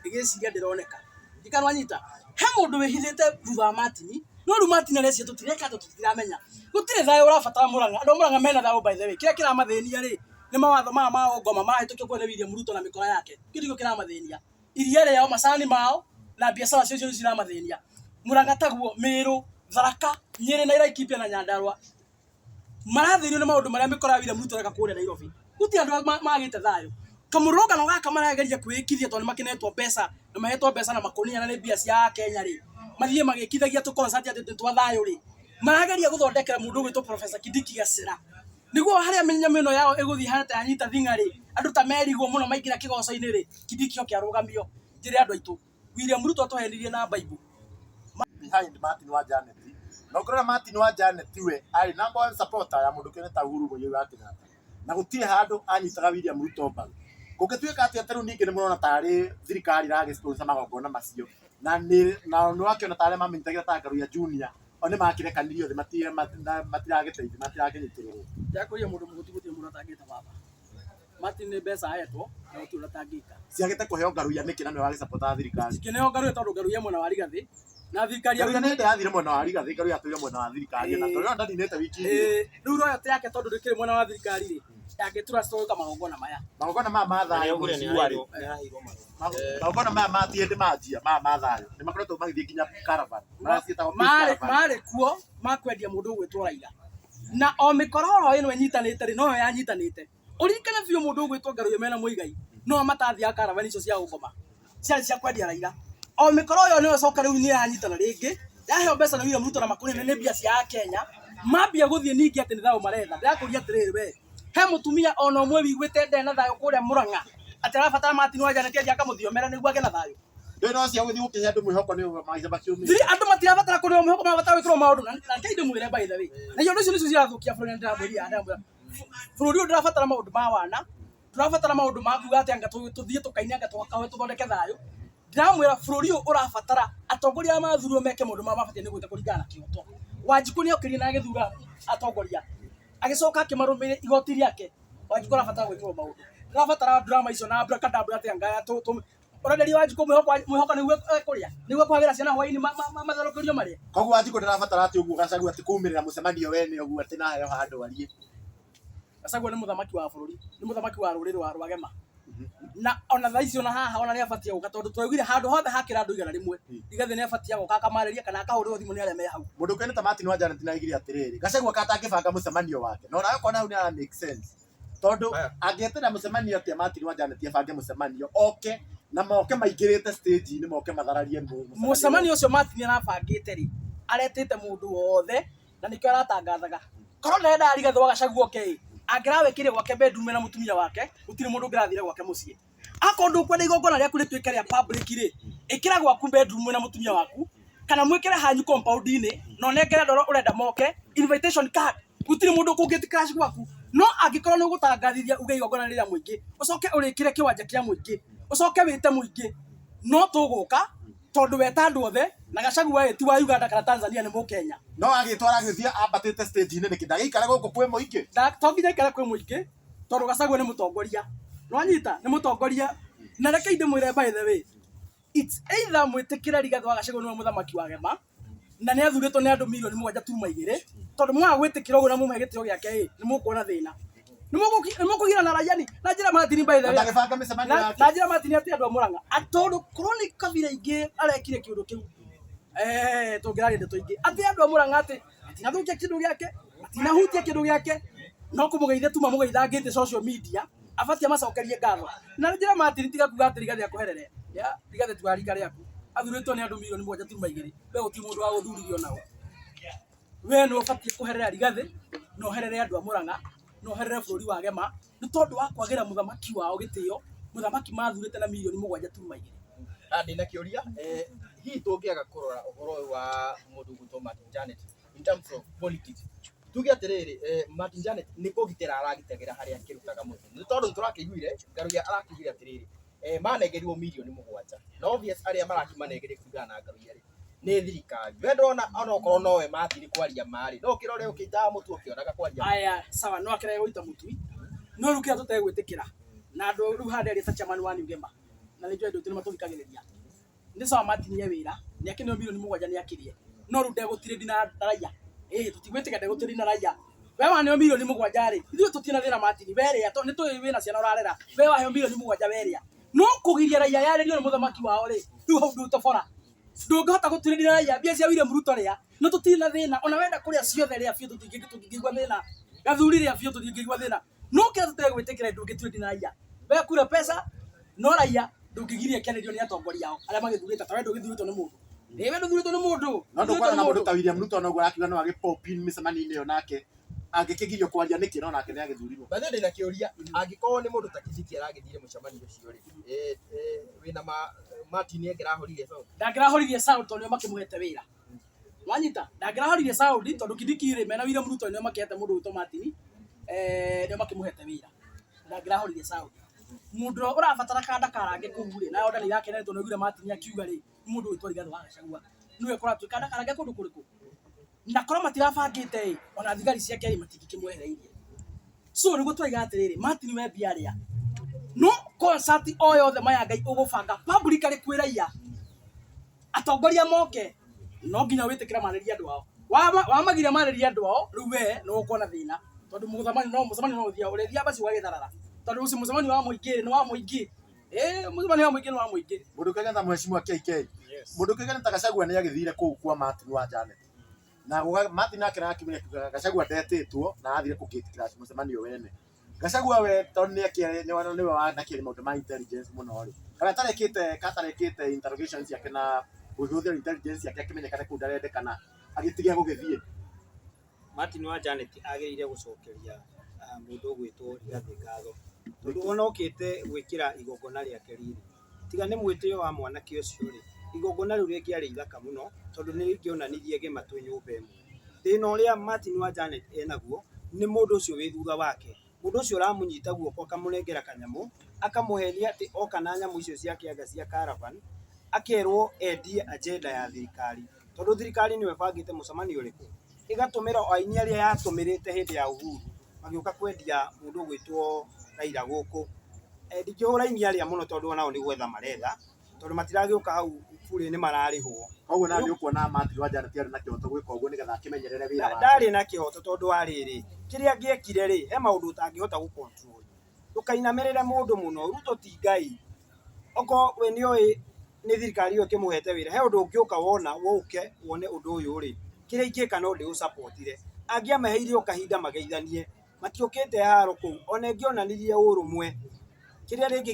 ĩgeciria ndĩroneka. Ndikanwanyita. He mũndũ wĩhithĩte thutha wa Martin, no rĩu Martin areciria tũtireka atĩa tũtiramenya. Gũtirĩ thayũ ũrabatara Mũrang'a, andũ a Mũrang'a mena thayũ by the way. Kĩrĩa kĩramathĩnia rĩ, nĩ mawatho maya ma ngoma marahĩtũkio kũrĩa nĩ William Ruto na mĩkora yake. Kĩu nĩkĩo kĩramathĩnia. Iria rĩao, macani mao na biacara cio nĩcio ciramathĩnia. Mũrang'a taguo, Mĩrũ, Tharaka, Nyĩrĩ na Laikipia na Nyandarua marathĩnio nĩ maũndũ marĩa mĩkora ya William Ruto ĩreka kũrĩa Nairobi. Gũtirĩ andũ magĩte thayũ. Kamũrũrũngano gaka marageria kwĩĩkithia tondũ nĩ makĩnetwo mbeca na mahetwo mbeca na makũnia na nĩ mbia cia Akenya rĩ, mathiĩ magĩkithagia tũ concert atĩ nĩ twa thayũ rĩ, marageria gũthondekera mũndũ ũgwĩtwo Professor Kindiki gacĩra. Nĩguo harĩa mĩnyamũ ĩno yao ĩgũthiĩ hana ta yanyita thing'a rĩ, andũ ta merigwo mũno maingĩra kĩgoco-inĩ rĩ, Kindiki oke arũgamio. Njĩre andũ aitũ, William Ruto atũhenirie na Bible. Behind Martin wa Janet na ũngĩrora Martin wa Janet we arĩ number one supporter ya mũndũ kĩone ta Uhuru Muigai wa Kenyatta na gũtirĩ handũ anyitaga William Ruto mbaru. Kũngĩtuĩka atĩ atĩ rĩu ningĩ nĩ mũrona tarĩ thirikari ĩragĩ sponsor magongona macio na nĩ na nĩ wakĩona tarĩa mamenyitagĩra ta Ngaruiya Junior o nĩ makĩrekanirio thĩ matiragĩteithio matirakĩnyitĩrĩrwo. Ndakũria mũndũ mũhũtu gũtirĩ mũndũ atangĩta baba. Martin nĩ mbeca ahetwo na gũtirĩ ũndũ atangĩka. Ciagĩte kũheo Ngaruiya nĩkĩ na nĩwe wagĩcapotaga thirikari? Cikĩneo Ngaruiya tondũ Ngaruiya mwena wa Rigathĩ na thirikari ya Ngaruiya nĩ hĩndĩ yathire mwena wa Rigathĩ, Ngaruiya atũire mwena wa thirikari na Ngaruiya ndaninĩte wiki igĩrĩ. Rĩu royalty yake tondũ ndĩkĩrĩ mwena wa thirikari rĩ, ndangĩtrust gwĩka magongona maya. Magongona maya ma thayũ mheshimiwa rĩ, magongona maya ma ti hĩndĩ manjia maya ma thayũ nĩ makoretwo magĩthiĩ nginya caravan, maraciĩtaga peace Marĩ caravan. marĩ kuo ma kwendia mũndũ ũgwĩtwo Raila. Na o mĩkororo ĩno ĩnyitanĩte rĩ, noyo yanyitanĩte. Ũririkane biũ mũndũ ũgwĩtwo Ngaruiya mena Muigai no matathiaga caravan icio cia ũngoma ciarĩ cia kwendia Raila. O mĩkoro ĩyo nĩyo coka rĩu nĩ yanyitana rĩngĩ yaheo mbeca nĩ William Ruto na makũnia nĩ mbia cia Akenya mambia gũthiĩ ningĩ atĩ nĩ thayũ maretha. Ndĩrakũria atĩrĩrĩ we, he mũtumia ona ũmwe wĩiguĩte ndarĩ na thayũ kũrĩa Murang'a atĩ arabatara Martin Wanja nĩkĩ athiĩ akamũthiomere nĩguo agĩe na thayũ? Ndũĩ no cia gũthiĩ gũkĩhe andũ mwĩhoko nĩ maica makiumire. Thiri andũ matirabatara kũrĩo mwĩhoko marabatara gwĩkĩrwo maũndũ na rekei ndĩmwĩre by the way. Na indo icio nĩcio cirathũkia bũrũri na ndĩramwĩria ndĩramwĩra bũrũri ũyũ ndũrabatara maũndũ ma wana, ndũrabatara maũndũ ma kuga atĩ anga tũthiĩ tũkaine anga tũkahoe tũthondeke thayũ. Ndĩramwĩra bũrũri ũyũ ũrabatara atongoria arĩa mathurirwo meke maũndũ marĩa mabatiĩ nĩ gwĩka kũringana na kĩhoto. Wanjikũ nĩ okĩrire na agĩthura atongoria, agĩcoka akĩmarũmĩrĩra igoti rĩake. Wanjikũ arabatara gwĩkĩrwo maũndũ. Ndũrabatara drama icio na abracadabra atĩ anga ũrenderia Wanjikũ mwĩhoko mwĩhoko nĩguo ekũrĩa nĩguo ekũhagĩra ciana hwainĩ matherũkĩrio marĩe. Koguo Wanjikũ ndarabatara atĩ ũguo Gachagua atĩ kumĩrĩra mũcemanio wene ũguo atĩ na aheo handũ arie. Gachagua nĩ mũthamaki wa bũrũri, nĩ mũthamaki wa rũrĩrĩ rwa Gema. Na ona thaa ici ona haha ona nĩ abatie gũka tondũ twaiguire handũ hothe hakĩra andũ 100 Rigathĩ nĩ abatie gũka akamarĩria kana akahũrĩrwo thimũ nĩ arĩa me hau. Mũndũ ũkĩone ta Martin wa Janet nĩ aigire atĩrĩrĩ, Gachagua ka atangĩbanga mũcemanio wake na onawe ũkona hau nĩ ara make sense. Tondũ angĩeterera mũcemanio atĩa Martin wa Janet abange mũcemanio oke na moke maingĩrĩte stage-inĩ moke mathararie mũcemanio ũcio Martin arabangĩte rĩ, aretĩte mũndũ wothe na nĩkĩo aratangathaga. Korwo ndarenda Rigathĩ wa Gachagua oke ĩ, angĩrawĩkĩire gwake bedroom na mũtumia wake, gũtirĩ mũndũ ũngĩrathire gwake mũciĩ. Akorwo ndũkwenda igongona rĩaku rĩtuĩke rĩa public rĩ, ĩkĩra gwaku bedroom wĩna mũtumia waku, kana mwĩkĩre hanyu compound-inĩ na ũnengere andũ arĩa ũrenda moke invitation card. Gũtirĩ mũndũ ũkũngĩti crash gwaku. No angĩkorwo nĩ ũgũtangathithia uge igongona nĩ rĩa mũingĩ, ũcoke ũrĩkĩre kĩwanja kĩa mũingĩ, ũcoke wĩte mũingĩ, no tũgũka tondũ weta andũ othe na Gachagua ĩ ti wa Uganda kana Tanzania nĩ mũkenya. No agĩtwara agĩthiĩ ambatĩte stage-inĩ nĩkĩ ndagĩikare gũkũ kwĩ mũingĩ? To nginya aikare kwĩ mũingĩ tondũ Gachagua nĩ mũtongoria. Nĩwanyita? Nĩ mũtongoria. Na rekei ndĩmwĩre by the way, it's either mwĩtĩkĩre Rigathĩ wa Gachagua nĩwe mũthamaki wa Gema na nĩ athurĩtwo nĩ andũ mirioni 7.2 tondũ mwaga gwĩtĩkĩra ũguo na mũmũhe gĩtĩo gĩake ĩ, nĩ mũkuona thĩna. Nĩ mũkũgira na raia ni na njĩra Martin by the way. Ndagĩbanga mĩcemanio Na yake. na njĩra Martin atĩ andũ a Murang'a. Tondũ korwo nĩ kabira ingĩ arekire kĩũndũ kĩu. Tũngĩraria ndeto ingĩ. Atĩ andũ a Murang'a atĩ matinathũkia kĩndũ gĩake, matinahutia kĩndũ gĩake, no kũmũgeithia tu mamũgeithangĩte social media, abatie amacokerie ngatho. Na njĩra Martin tiga kuga atĩ Rigathĩ akũherere. Ya, Rigathĩ ti wa rika rĩaku. Athurĩtwo nĩ andũ 7.2 milioni. We gũtirĩ mũndũ wa gũthuririo nao. We nĩ ũbatiĩ kũherera Rigathĩ, na ũherere andũ a Murang'a, na ũherere bũrũri wa Gema, nĩ tondũ wa kwagĩra mũthamaki wao gĩtĩo, mũthamaki mathurĩte na 7.2 milioni. Na ndĩna kĩũria, hihi tũngĩaga kũrora ũhoro ũyũ wa mũndũ ũgwĩtwo Martin Janet in terms of politics, tuge atĩrĩrĩ, Martin Janet nĩ kũgitĩra aragitagĩra harĩa akĩrutaga mũtu, nĩ tondũ nĩ tũrakĩiguire Ngaruiya arakĩugire atĩrĩrĩ, manengerirwo 7 mirioni, na obvious arĩa marakĩmanengeria kũringana na Ngaruiya rĩ nĩ thirikari. We ndona onokorwo nowe Martin kwaria marĩ no ũkĩrore ũkĩitaga mũtu ũkĩonaga kwaria. Aya, sawa, no akĩrege gũita mũtui. No rĩu kĩrĩa tũtegwĩtĩkĩra, na andũ rĩu haha ndĩaria ta chairman wa New Gema, na nĩ njũĩ andũ aitũ nĩ matũthikagĩrĩria. Nĩ sawa Martin e wĩra, nĩ akĩneo 7 mirioni nĩ akĩrĩe. No rĩu ndegũtirĩndi na raia. Ĩĩ tũtigwĩtĩkĩra ndegũtirĩndi na raia. We waneo 7 mirioni rĩ, ithuĩ tũtirĩ na thĩna Martin, we rĩa tondũ nĩ tũĩ wĩna ciana ũrarera. We waheo 7 mirioni we rĩa. No kũgiria raia yarĩrio nĩ mũthamaki wao rĩ, rĩu hau ndũtobora. Ndũngĩhota gũtirĩria raia mbia cia William Ruto rĩa, no tũtirĩ na thĩna. Ona wenda kũrĩa ciothe rĩa biũ tũtingĩigua thĩna. Gathuri rĩa biũ tũtingĩigua thĩna. No kĩrĩa tũtegwĩtĩkĩra ndũngĩtirĩndi na raia. We kura pesa, no raia ndũngĩgiria kĩarĩrio nĩ atongoria ao arĩa magĩthurĩte, ta we ndũgĩthurĩtwo nĩ mũndũ. Ĩĩ we ndũthurĩtwo nĩ mũndũ. No ndũkwona na mũndũ ta William Ruto noguo arakiuga no agĩ pop in mĩcemanio-inĩ ĩyo, nake angĩkĩgirio kwaria nĩkĩ no nake nĩ agĩthurirwo. By the way, ndĩna kĩũria, angĩkorwo nĩ mũndũ ta Kindiki aragĩthire mũcemanio ũcio rĩ, wĩna ma Martin angĩrahoririe sound? Ndangĩrahoririe sound tondũ nĩo makĩmũhete wĩra. Wanyita? Ndangĩrahoririe sound tondũ Kindiki rĩ mena William Ruto nĩo makĩhete mũndũ ũgwĩtwo Martin, nĩo makĩmũhete wĩra. Ndangĩrahoririe sound. Mũndũ ũrĩa ũrabatara kanda karange kũu rĩ, na order nĩ irakenete tondũ nĩaiguire Martin akiuga rĩ, nĩ mũndũ ũgwĩtwo Rigathĩ wa Gachagua. Nĩwe kũratuĩka kanda karange kũndũ kũrĩkũ? Na korwo matirabangĩte ĩ, ona thigari ciake rĩ matingĩkĩmwehereirie. So nĩguo twaiga atĩrĩrĩ, Martin we mbia rĩa. No concert o yothe maya Ngai ũgũbanga publicly kwĩ raia, atongoria moke, no nginya wĩtĩkĩre marĩrie andũ ao. Wamagiria marĩrie andũ ao, rĩu we nĩ ũkuona thĩna. Tondũ mũcemanio no mũcemanio no ũthiaga, ũrĩthiaga basi ũgagĩtharara. Tondũ ũcio mũcemanio wa mũingĩ rĩ, nĩ wa mũingĩ. Mũcemanio wa mũingĩ nĩ wa mũingĩ. Mũndũ ũkĩgana ta mheshimiwa KK. Mũndũ ũkĩgana ta Gachagua nĩ agĩthire kũu kwa Martin wa Janet. Na Martin nake arakiumire akiuga Gachagua ndetĩtwo na arathire kũ gate crash mũcemanio wene. Gachagua we tondũ nĩ akĩarĩ nĩwe wanakĩaria maũndũ ma intelligence mũno rĩ. Kana atarekĩte interrogation ciake na kũhũthĩra intelligence yake akĩmenyekana kũu ndarendekana agĩtiga gũgĩthiĩ. Martin wa Janet agĩrĩire gũcokeria mũndũ ũgwĩtwo Rigathĩ ngatho tondũ ona okĩte gwĩkĩra igongona rĩake riri, tiga nĩ mwĩtĩo wa mwanake ũcio rĩ, igongona rĩu rĩngĩarĩ ithaka mũno tondũ nĩ rĩngĩonanirie Gema twĩ nyũmba ĩmwe. Thĩna ũrĩa Martin wa Janet enaguo nĩ mũndũ ũcio wĩ thutha wake, mũndũ ũcio ũramũnyita guoko akamũnengera kanyamũ akamũhenia atĩ oka na nyamũ icio ciake anga cia caravan, akerwo endie agenda ya thirikari tondũ thirikari nĩyo ĩbangĩte mũcemanio ũrĩkũ, ĩgatũmĩra o aini arĩa yatũmĩrĩte hĩndĩ ya Uhuru magĩũka kwendia mũndũ ũgwĩtwo Raila gũkũ. Ndingĩhũra aini arĩa mũno tondũ onao nĩ gwetha maretha tondũ matiragĩũka hau burĩ nĩ mararĩhwo. Koguo nawe nĩ ũkuona Martin wa Janet arĩ na kĩhoto gwĩka ũguo nĩgetha akĩmenyerere wĩra wake. Ndarĩ na kĩhoto tondũ wa rĩrĩ, kĩrĩa angĩekire rĩ, he maũndũ ũtangĩhota gũ control. Ndũkainamĩrĩre mũndũ mũno, Ruto ti Ngai. Okorwo we nĩoĩ nĩ thirikari ĩyo ĩkĩmũhete wĩra, he ũndũ ũngĩũka wona ũke wone ũndũ ũyũ rĩ, kĩrĩa ingĩka no ndĩũsupportire. Angĩamaheire o kahinda mageithanie, matiũkĩte haro kũu, ona ĩngĩonanirie ũrũmwe, kĩrĩa rĩngĩ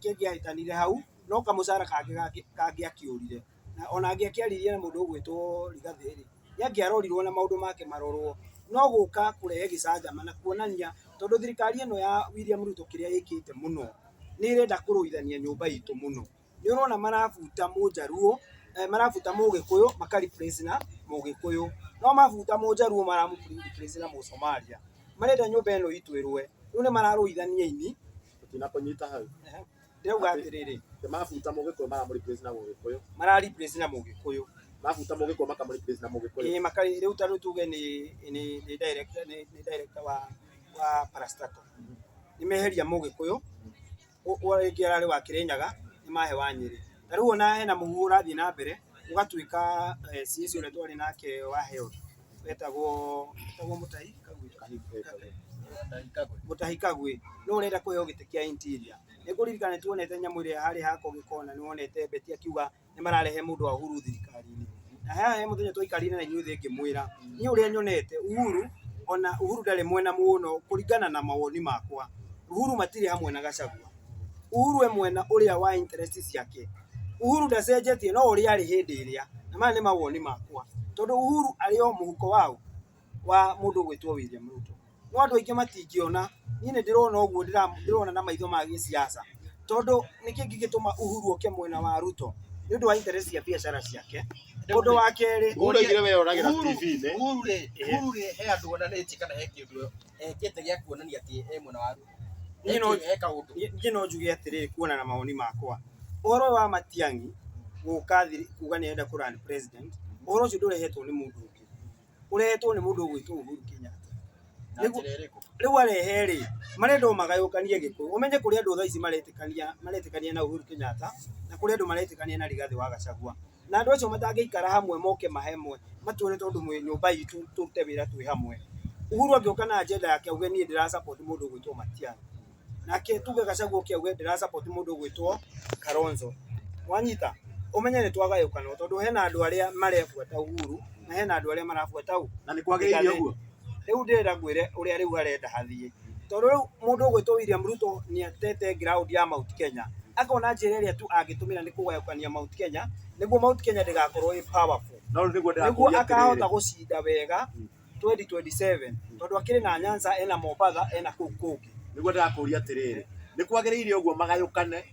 kĩngĩahĩtanire hau, no kamũcara kangĩ kangĩakĩũrire. Na ona angĩakĩaririe na mũndũ ũgwĩtwo Rigathĩ rĩ, nĩ angĩarorirwo na maũndũ make marorwo. No gũka kũrehe gĩcanjama na kuonania tondũ thirikari ĩno ya William Ruto kĩrĩa ĩkĩte mũno, nĩ ĩrenda kũrũithania nyũmba itũ mũno. Nĩ ũrona marabuta mũnjaruo, marabuta mũgĩkũyũ maka replace na mũgĩkũyũ. No mabuta mũnjaruo maramũ replace na mũsomalia. Marenda nyũmba ĩno itũ ĩrũe. Rĩu nĩ mararũithania aini. Tũtinakũnyita hau. Ndĩrauga atĩrĩrĩ, Mabuta mũgĩkũyũ maramũ replace na mũgĩkũyũ. Mara replace na mũgĩkũyũ. Mabuta mũgĩkũyũ makamũ replace na mũgĩkũyũ. Ĩĩ rĩu ta rĩu tuge nĩ director nĩ director wa parastatal. Nĩ meheria mũgĩkũyũ rĩngĩ ararĩ wa Kĩrĩnyaga nĩ mahe wa Nyĩrĩ. Ta rĩu ona hena mũhuhu ũrathiĩ na mbere ũgatuĩka CS ũrĩa twarĩ nake wa health wetagwo Mũtahi Kagwe. Mutahi Kagwe nũ ũrenda kũheo gĩtĩ kĩa interior. Nĩ ngũririkana nĩ tuonete nyamũ ĩrĩa harĩ ha Kogĩkona, nĩ wonete Betty akiuga nĩ mararehe mũndũ wa Uhuru thirikari-inĩ. Na haha he mũthenya twaikarire na inyuĩ thĩ ngĩmwĩra, niĩ ũrĩa nyonete Uhuru, ona Uhuru ndarĩ mwena mũno kũringana na mawoni makwa. Uhuru matirĩ hamwe na Gachagua. Uhuru e mwena ũrĩa wa interest ciake. Uhuru ndacenjetie no ũrĩa arĩ hĩndĩ ĩrĩa, na maya nĩ mawoni makwa. Tondũ Uhuru arĩ o mũhuko waũ? Wa mũndũ ũgwĩtwo William Ruto. No andũ aingĩ matingĩona, niĩ nĩ ndĩrona ũguo ndĩrona na maitho ma gĩsiasa. Tondũ nĩkĩ kĩngĩtũma Uhuru oke mwena wa Ruto? Nĩ ũndũ wa interest cia biacara ciake. Ũndũ wa kerĩ, Uhuru oigire we oragĩra Uhuru- TV-inĩ. Uhuru rĩ, Uhuru rĩ, he andũ onanĩtie kana he kĩndũ ekĩte gĩa kuonania atĩ e mwena wa Ruto. Niĩ no- He kaũndũ. Niĩ no njuge atĩrĩrĩ kuona na mawoni makwa, ũhoro ũyũ wa Matiang'i gũka kuga nĩ arenda kũ run president, ũhoro ũcio ndũrehetwo nĩ mũndũ ũngĩ, ũrehetwo nĩ mũndũ ũgwĩtwo Uhuru Kenyatta. Na njĩra ĩrĩkũ? Rĩu arehe rĩ, marenda o magayũkanie Gĩkũyũ. Ũmenye kũrĩ andũ thaa ici maretĩkania maretĩkania na Uhuru Kenyatta na kũrĩ andũ maretĩkania na Rigathĩ wa Gachagua. Na andũ acio matangĩikara hamwe moke mahe hamwe matwĩre tondũ mwĩ nyũmba itũ tũrute wĩra twĩ hamwe. Uhuru angĩũka na agenda yake auge niĩ ndĩra support mũndũ ũgwĩtwo Matiang'i. Nake tuge Gachagua oke auge ndĩra support mũndũ ũgwĩtwo Kalonzo. Wanyita? Ũmenye nĩ twagayũkana tondũ hena andũ arĩa marebuata Uhuru na hena andũ arĩa marabuata ũ? Na nĩ kwagĩrĩire ũguo? Rĩu ndĩrenda ngwĩre ũrĩa rĩu arenda hathiĩ. Tondũ rĩu mũndũ ũgwĩtwo William Ruto nĩ atete ground ya Mount Kenya. Akona njĩra ĩrĩa tu angĩtũmĩra nĩ kũgayũkania Mount Kenya nĩguo Mount Kenya ndĩgakorwo ĩ powerful. No rĩu nĩguo Nĩguo ndĩrakũria akahota atĩrĩrĩ. gũcinda wega 2027 tondũ akĩrĩ na Nyanza ena Mombatha ena kũu kũngĩ. Nĩguo ndĩrakũria atĩrĩrĩ, nĩ kwagĩrĩire ũguo magayũkane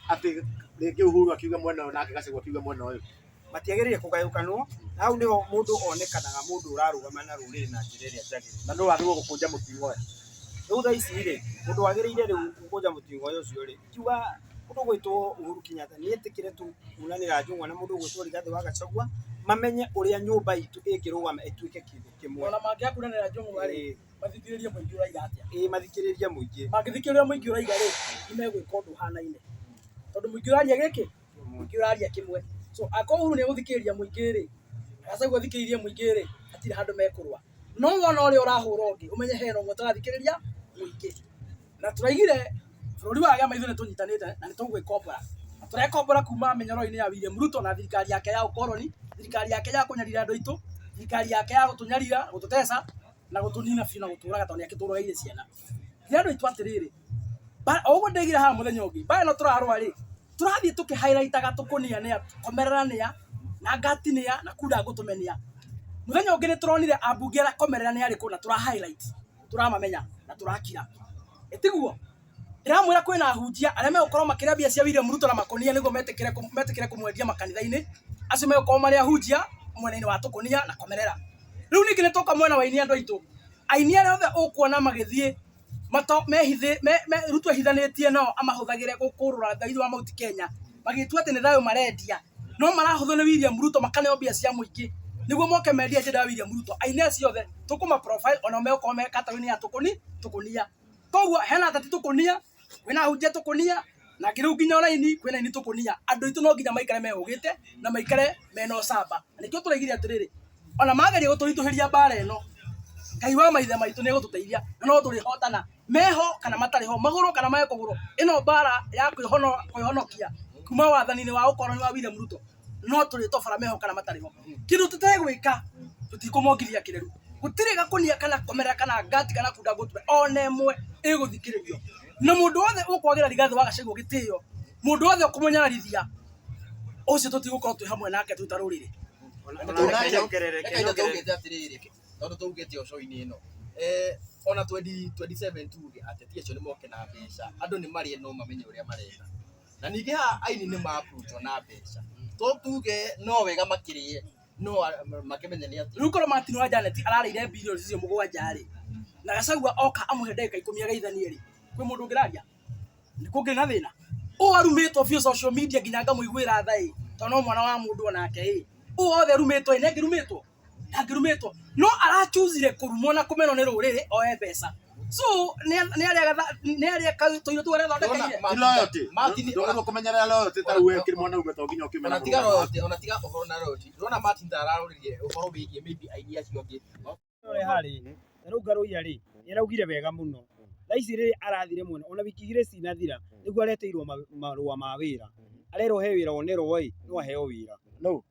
atĩ rĩngĩ Uhuru akiuge mwena ũyũ nake Gachagua akiuge mwena ũyũ? Matiagĩrĩire kũgayũkanwo, na hau nĩho mũndũ onekanaga mũndũ ũrarũgama na rũrĩrĩ na njĩra ĩrĩa njagĩrĩru. Na nũ wagĩrĩirwo gũkũnja mũting'oe? Rĩu thaa ici rĩ, mũndũ wagĩrĩire rĩu gũkũnja mũting'oe ũcio rĩ, ingiuga mũndũ ũgwĩtwo Uhuru Kenyatta nĩ etĩkĩre tu kunanĩra njũng'wa na mũndũ ũgwĩtwo Rigathĩ wa Gachagua, mamenye ũrĩa nyũmba itũ ĩngĩrũgama ĩtuĩke kĩndũ kĩmwe. Ona mangĩaga kunanĩra njũng'wa rĩ, mathikĩrĩrie mũingĩ ũraiga atĩa? Ĩĩ mathikĩrĩrie mũingĩ. Mangĩthikĩrĩria mũingĩ ũraiga rĩ, nĩ megwĩka ũndũ ũhanaine. Tondũ mũingĩ ũraria gĩkĩ, mũingĩ ũraria kĩmwe. So akorwo Uhuru nĩ egũthikĩrĩria mũingĩ rĩ, Gachagua athikĩrĩrie mũingĩ rĩ, hatirĩ handũ mekũrũa. No wona ũrĩa ũrahũra ũngĩ, ũmenye hena ũmwe ũtarathikĩrĩria mũingĩ. Na tũraigire bũrũri wa gĩama ithuĩ nĩ tũnyitanĩte na nĩ tũgwĩkombora. Na tũrekombora kuma mĩnyororo-inĩ ya William Ruto na thirikari yake ya ũkoroni, thirikari yake ya kũnyarira andũ aitũ, thirikari yake ya gũtũnyarira, gũtũteca na gũtũnina biũ na gũtũraga tondũ nĩ akĩtũragĩire ciana. Njĩre andũ aitũ atĩrĩrĩ, o ũguo ndoigire haha mũthenya ũngĩ, mbara ĩno tũrarũa rĩ, tũrathiĩ tũkĩ highlight aga tũkũnia nĩa, komerera nĩa, na ngati nĩa, na kunda ngũtũme nĩa. Mũthenya ũngĩ nĩ tũronire ambunge arĩa komerera nĩ arĩkũ na tũra highlight, tũramamenya na tũrakira. Ĩtiguo? Ndĩramwĩra kwĩna ahunjia arĩa megũkorwo makĩrĩa mbia cia William Ruto na makũnia nĩguo metĩkĩre metĩkĩre kũmwendia makanitha-inĩ. Acio megũkorwo marĩ ahunjia mwena-inĩ wa tũkũnia na komerera. Rĩu ningĩ nĩ twoka mwena wa aini andũ aitũ. Aini arĩa othe ũkuona magĩthiĩ mato mehithĩ me, me, Ruto ehithanĩtie nao amahũthagĩre gũkũrũra thĩinĩ wa Mount Kenya magĩtua atĩ nĩ thayũ marendia no marahũthwo nĩ William Ruto makaneo mbia cia mũingĩ nĩguo moke mendie agenda ya William Ruto. Aini acio othe tũkũma profile onao megũkorwo me category ya tũkũni tũkũnia. Koguo hena ateti tũkũnia, kwĩna ahunjia tũkũnia na rĩu nginya ona aini kwĩna aini tũkũnia. Andũ aitũ no nginya maikare mehũgĩte na maikare mena ũcamba. Na nĩkĩo tũraigire atĩrĩrĩ, ona mageria gũtũritũhĩria mbara ĩno, Ngai wa maithe maitũ nĩ egũtũteithia na no tũrĩhotana meho kana matarĩ ho, magũrũ kana mage kũgũrũ. Ĩno mbara ya kwĩhonokia kuma wathani-inĩ wa ũkoroni wa William Ruto no tũrĩtobora meho kana matarĩ ho. Kĩndũ tũtegwĩka tũtikũmongithia kĩreru. Gũtirĩ gakũnia kana komera kana ngati kana kunda ngũtue ona ĩmwe ĩgũthikĩrĩrio. Na mũndũ wothe ũkwagĩra Rigathĩ wa Gachagua gĩtĩo, mũndũ wothe ũkũmũnyararithia, ũcio tũtigũkorwo twĩ hamwe nake twĩ ta rũrĩrĩ. Reke nyongerere, Reke tũugĩte atĩrĩrĩ, tondũ tũugĩte o show-inĩ ĩno, ona 2027 tuge ateti acio nĩ moke na mbeca, andũ nĩ marĩe no mamenye ũrĩa marenda. Na ningĩ haha aini nĩ ma approach na mbeca, to tuge no wega makĩrĩe no makĩmenye nĩ atĩa. Rĩu korwo Martin wa Janet ararĩire bilioni icio mũgwanja rĩ, na Gachagua oka amũhe ndagĩka ikũmi ageithanie rĩ, kwĩ mũndũ ũngĩraria? Nĩ kũngĩ na thĩna? Ũũ arumĩtwo biũ social media nginya ngamũiguĩra tha ĩ, tondũ no mwana wa mũndũ onake ĩ. Ũũ othe arumĩtwo ĩ, nĩ angĩrumĩtwo? Ndangĩrumĩtwo. No arachuzire kũrumwo na kũmenwo nĩ rũrĩrĩ oe mbeca. So nĩ arĩa tũirio tũu arethondekeire. Ti loyalty. Ndwagĩrĩirwo kũmenyerera loyalty ta rĩu we ũkĩrĩ mwanaume to nginya ũkĩume na Ona tiga mũrũgamo waku. royalty, ona tiga ũhoro na royalty. Ndĩrona Martin ta ararũrĩrie ũhoro wĩgiĩ maybe aini acio angĩ. Ũrĩa harĩ, ta rĩu Ngarũiya rĩ, Nĩ araugire wega mũno. Thaa ici rĩrĩa arathire mwena ona wiki igĩrĩ cinathira nĩguo areteirwo marũa ma wĩra. Arerwo he wĩra onerwo ĩ no aheo wĩra. No.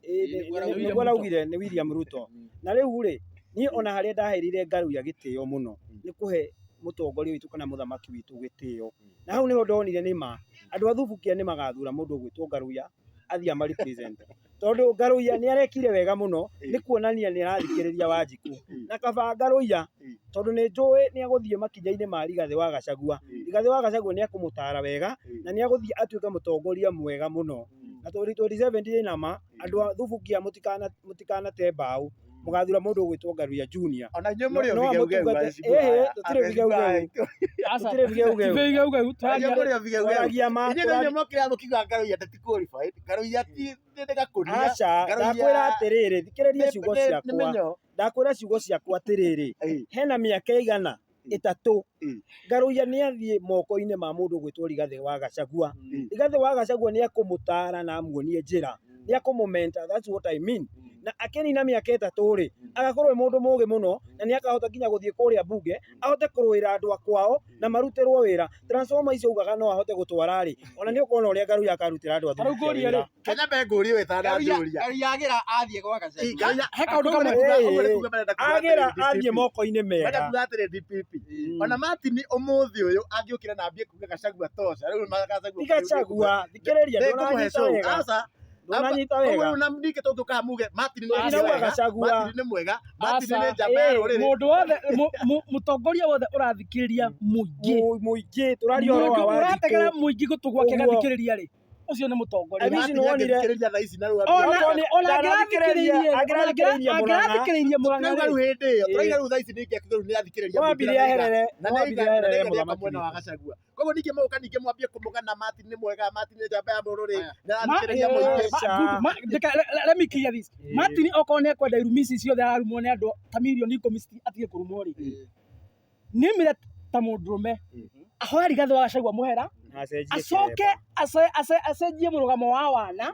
Ĩ, nĩguo araugire nĩ William Ruto. Na rĩu rĩ, niĩ ona harĩa ndahereire Ngaruiya gĩtĩo mũno nĩ kũhe mũtongoria witũ kana mũthamaki witũ gĩtĩo. Na hau nĩho ndonire nĩ ma andũ a Thubukia nĩ magathura mũndũ ũgwĩtwo Ngaruiya athiĩ ama represent. Tondũ Ngaruiya nĩ arekire wega mũno nĩ kuonania nĩ arathikĩrĩria Wanjikũ. Na kaba Ngaruiya tondũ nĩ njũĩ nĩ egũthiĩ makinya-inĩ ma Rigathĩ wa Gachagua. Rigathĩ wa Gachagua nĩ ekũmũtara wega na nĩ egũthiĩ atuĩke mũtongoria mwega mũno. Na 2027 ndĩ na ma andũ a Thubukia mũtikanate mbaũ mũgathura mũndũ ũgwĩtwo Ngaruiya Junior. Ona inyuĩ mũrĩ o No bigeugeu amũtungate- waheshimiwa Ĩhĩ, aya. tũtirĩ bigeugeu. Aca. Tũtirĩ bigeugeu. Ti bigeugeu, Inyuĩ tũraria- mũrĩ o bigeugeu. Twaragia ma Inyuĩ nĩ inyuĩ mokire mũkiuga Ngaruiya ndati qualified. Ngaruiya ti nĩ gakũnia. Aca, Ngaruiya- ndakwĩra atĩrĩrĩ, thikĩrĩria Nĩ- ciugo nĩ- nĩ ciakwa. mĩnyoo. Ndakwĩra ciugo ciakwa atĩrĩrĩ, Ĩĩ. hena mĩaka ĩigana ĩtatũ Ĩĩ. Ngaruiya nĩ athiĩ moko-inĩ ma mũndũ ũgwĩtwo Rigathĩ wa Gachagua. Ĩĩ. Rigathĩ wa Gachagua nĩ ekũmũtara na amuonie njĩra, nĩ ekũmũmenta, that's what I mean. Na akĩnina mĩaka ĩtatũ rĩ, agakorwo e mũndũ mũgĩ mũno na nĩ akahota nginya gũthiĩ kũrĩa mbunge ahote kũrũĩra andũ a kwao na marutĩrwo wĩra. Transformer icio augaga no ahote gũtwara rĩ, ona nĩ ũkuona ũrĩa Ngaruiya akarutĩra andũ a Ta rĩu Thubukia ngũrie wĩra. rĩ, Kenya mbe ngũrie wĩ ta ndanjũria. Ngaruiya agĩra athiĩ gwa Gachagua. Ngaruiya He kaũndũ kamwe. ũguo nĩ kuuga marenda kuuga Agĩra atĩrĩ athiĩ DPP. moko-inĩ Marenda mega. kuuga atĩrĩ DPP. Ona Martin ũmũthĩ ũyũ angĩũkĩra na ambie kuuga Gachagua tosha. Rĩu Gachagua Ti Gachagua, thikĩrĩria, Nĩngũmũhe ndũranyita show. wega. Aca. Ndũranyita Koguo wega. rĩu na ningĩ tũngĩũka haha muge Martin nĩ Ndinauga mwega, Gachagua. Martin nĩ mwega, Martin Aca. nĩ njamba ya Ĩĩ, rũrĩrĩ. Mũndũ wothe mũtongoria wothe ũrathikĩrĩria mũingĩ Mũingĩ, tũraria ũhoro mũndũ wa ũrategera Wanjikũ. mũingĩ gũtũ gwake Ũguo. agathikĩrĩria rĩ ũcio nĩ mũtongoria. Amici Martin nĩ wonire- angĩthikĩrĩria thaa ici na rĩu Ona ambie- ona angĩrathikĩrĩirie Angĩrathikĩrĩirie Mũrang'a. angĩrathikĩrĩirie Mũrang'a Tũrauga rĩu rĩ hĩndĩ ĩyo, Ĩĩ. tũrauga rĩu thaa ici ningĩ akiuga rĩu nĩathikĩrĩria No mũingĩ ambirie na nĩaiga- aherere, na no nĩaiga- ambirie na aherere nĩaiga nĩeka mũthamaki mwena wa witũ. Gachagua. Koguo ningĩ mũgũka ningĩ mwambie kũmũgana Martin nĩ mwega, Martin nĩ njamba ya rũrĩrĩ, Aya. nĩarathikĩrĩria mũingĩ. Aca. Good. Let me clear this. Martin okorwo nĩ ekwenda irumi ici ciothe ararumwo nĩ andũ ta mirioni ikũmi atige kũrumwo rĩ nĩmire ta mũndũrũme ahoe Rigathĩ wa Gachagua mũhera Acenjie acoke kĩremba. acenjie mũrũgamo wa wana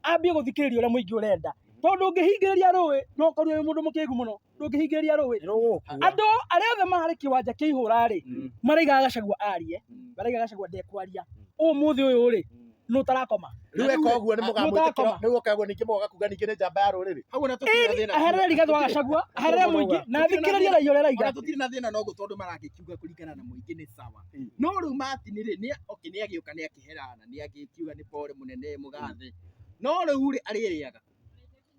ambie gũthikĩrĩria ũrĩa mũingĩ ũrenda tondũ ũngĩhingĩrĩria rũĩ no ũkorwo wĩ mũndũ mũkĩgu mũno ndũngĩhingĩrĩria rũĩ Nĩ rũgũkua. andũ arĩa othe mararĩ kĩwanja kĩa ihũra rĩ maraigaga Gachagua arie maraigaga Gachagua ndekwaria ũmũthĩ ũyũ rĩ nũ ũtarakoma Rĩu eka ũguo nĩ mũgamwĩtĩkĩra, Mũtakoma. rĩu eka ũguo ningĩ mũgoka kuga ningĩ nĩ njamba ya rũrĩrĩ. Hau ona tũtirĩ na thĩna. aherere Rigathĩ wa Gachagua aherere mũingĩ na athikĩrĩrie raia ũrĩa Ona raiga tũtirĩ na thĩna noguo tondũ maragĩkiuga kũringana na mũingĩ nĩ sawa. No rĩu Martin rĩ nĩ okay nĩ agĩũka nĩ akĩherana nĩ agĩkiuga nĩ pole mũnene mũgathe. No rĩu rĩ arĩrĩaga.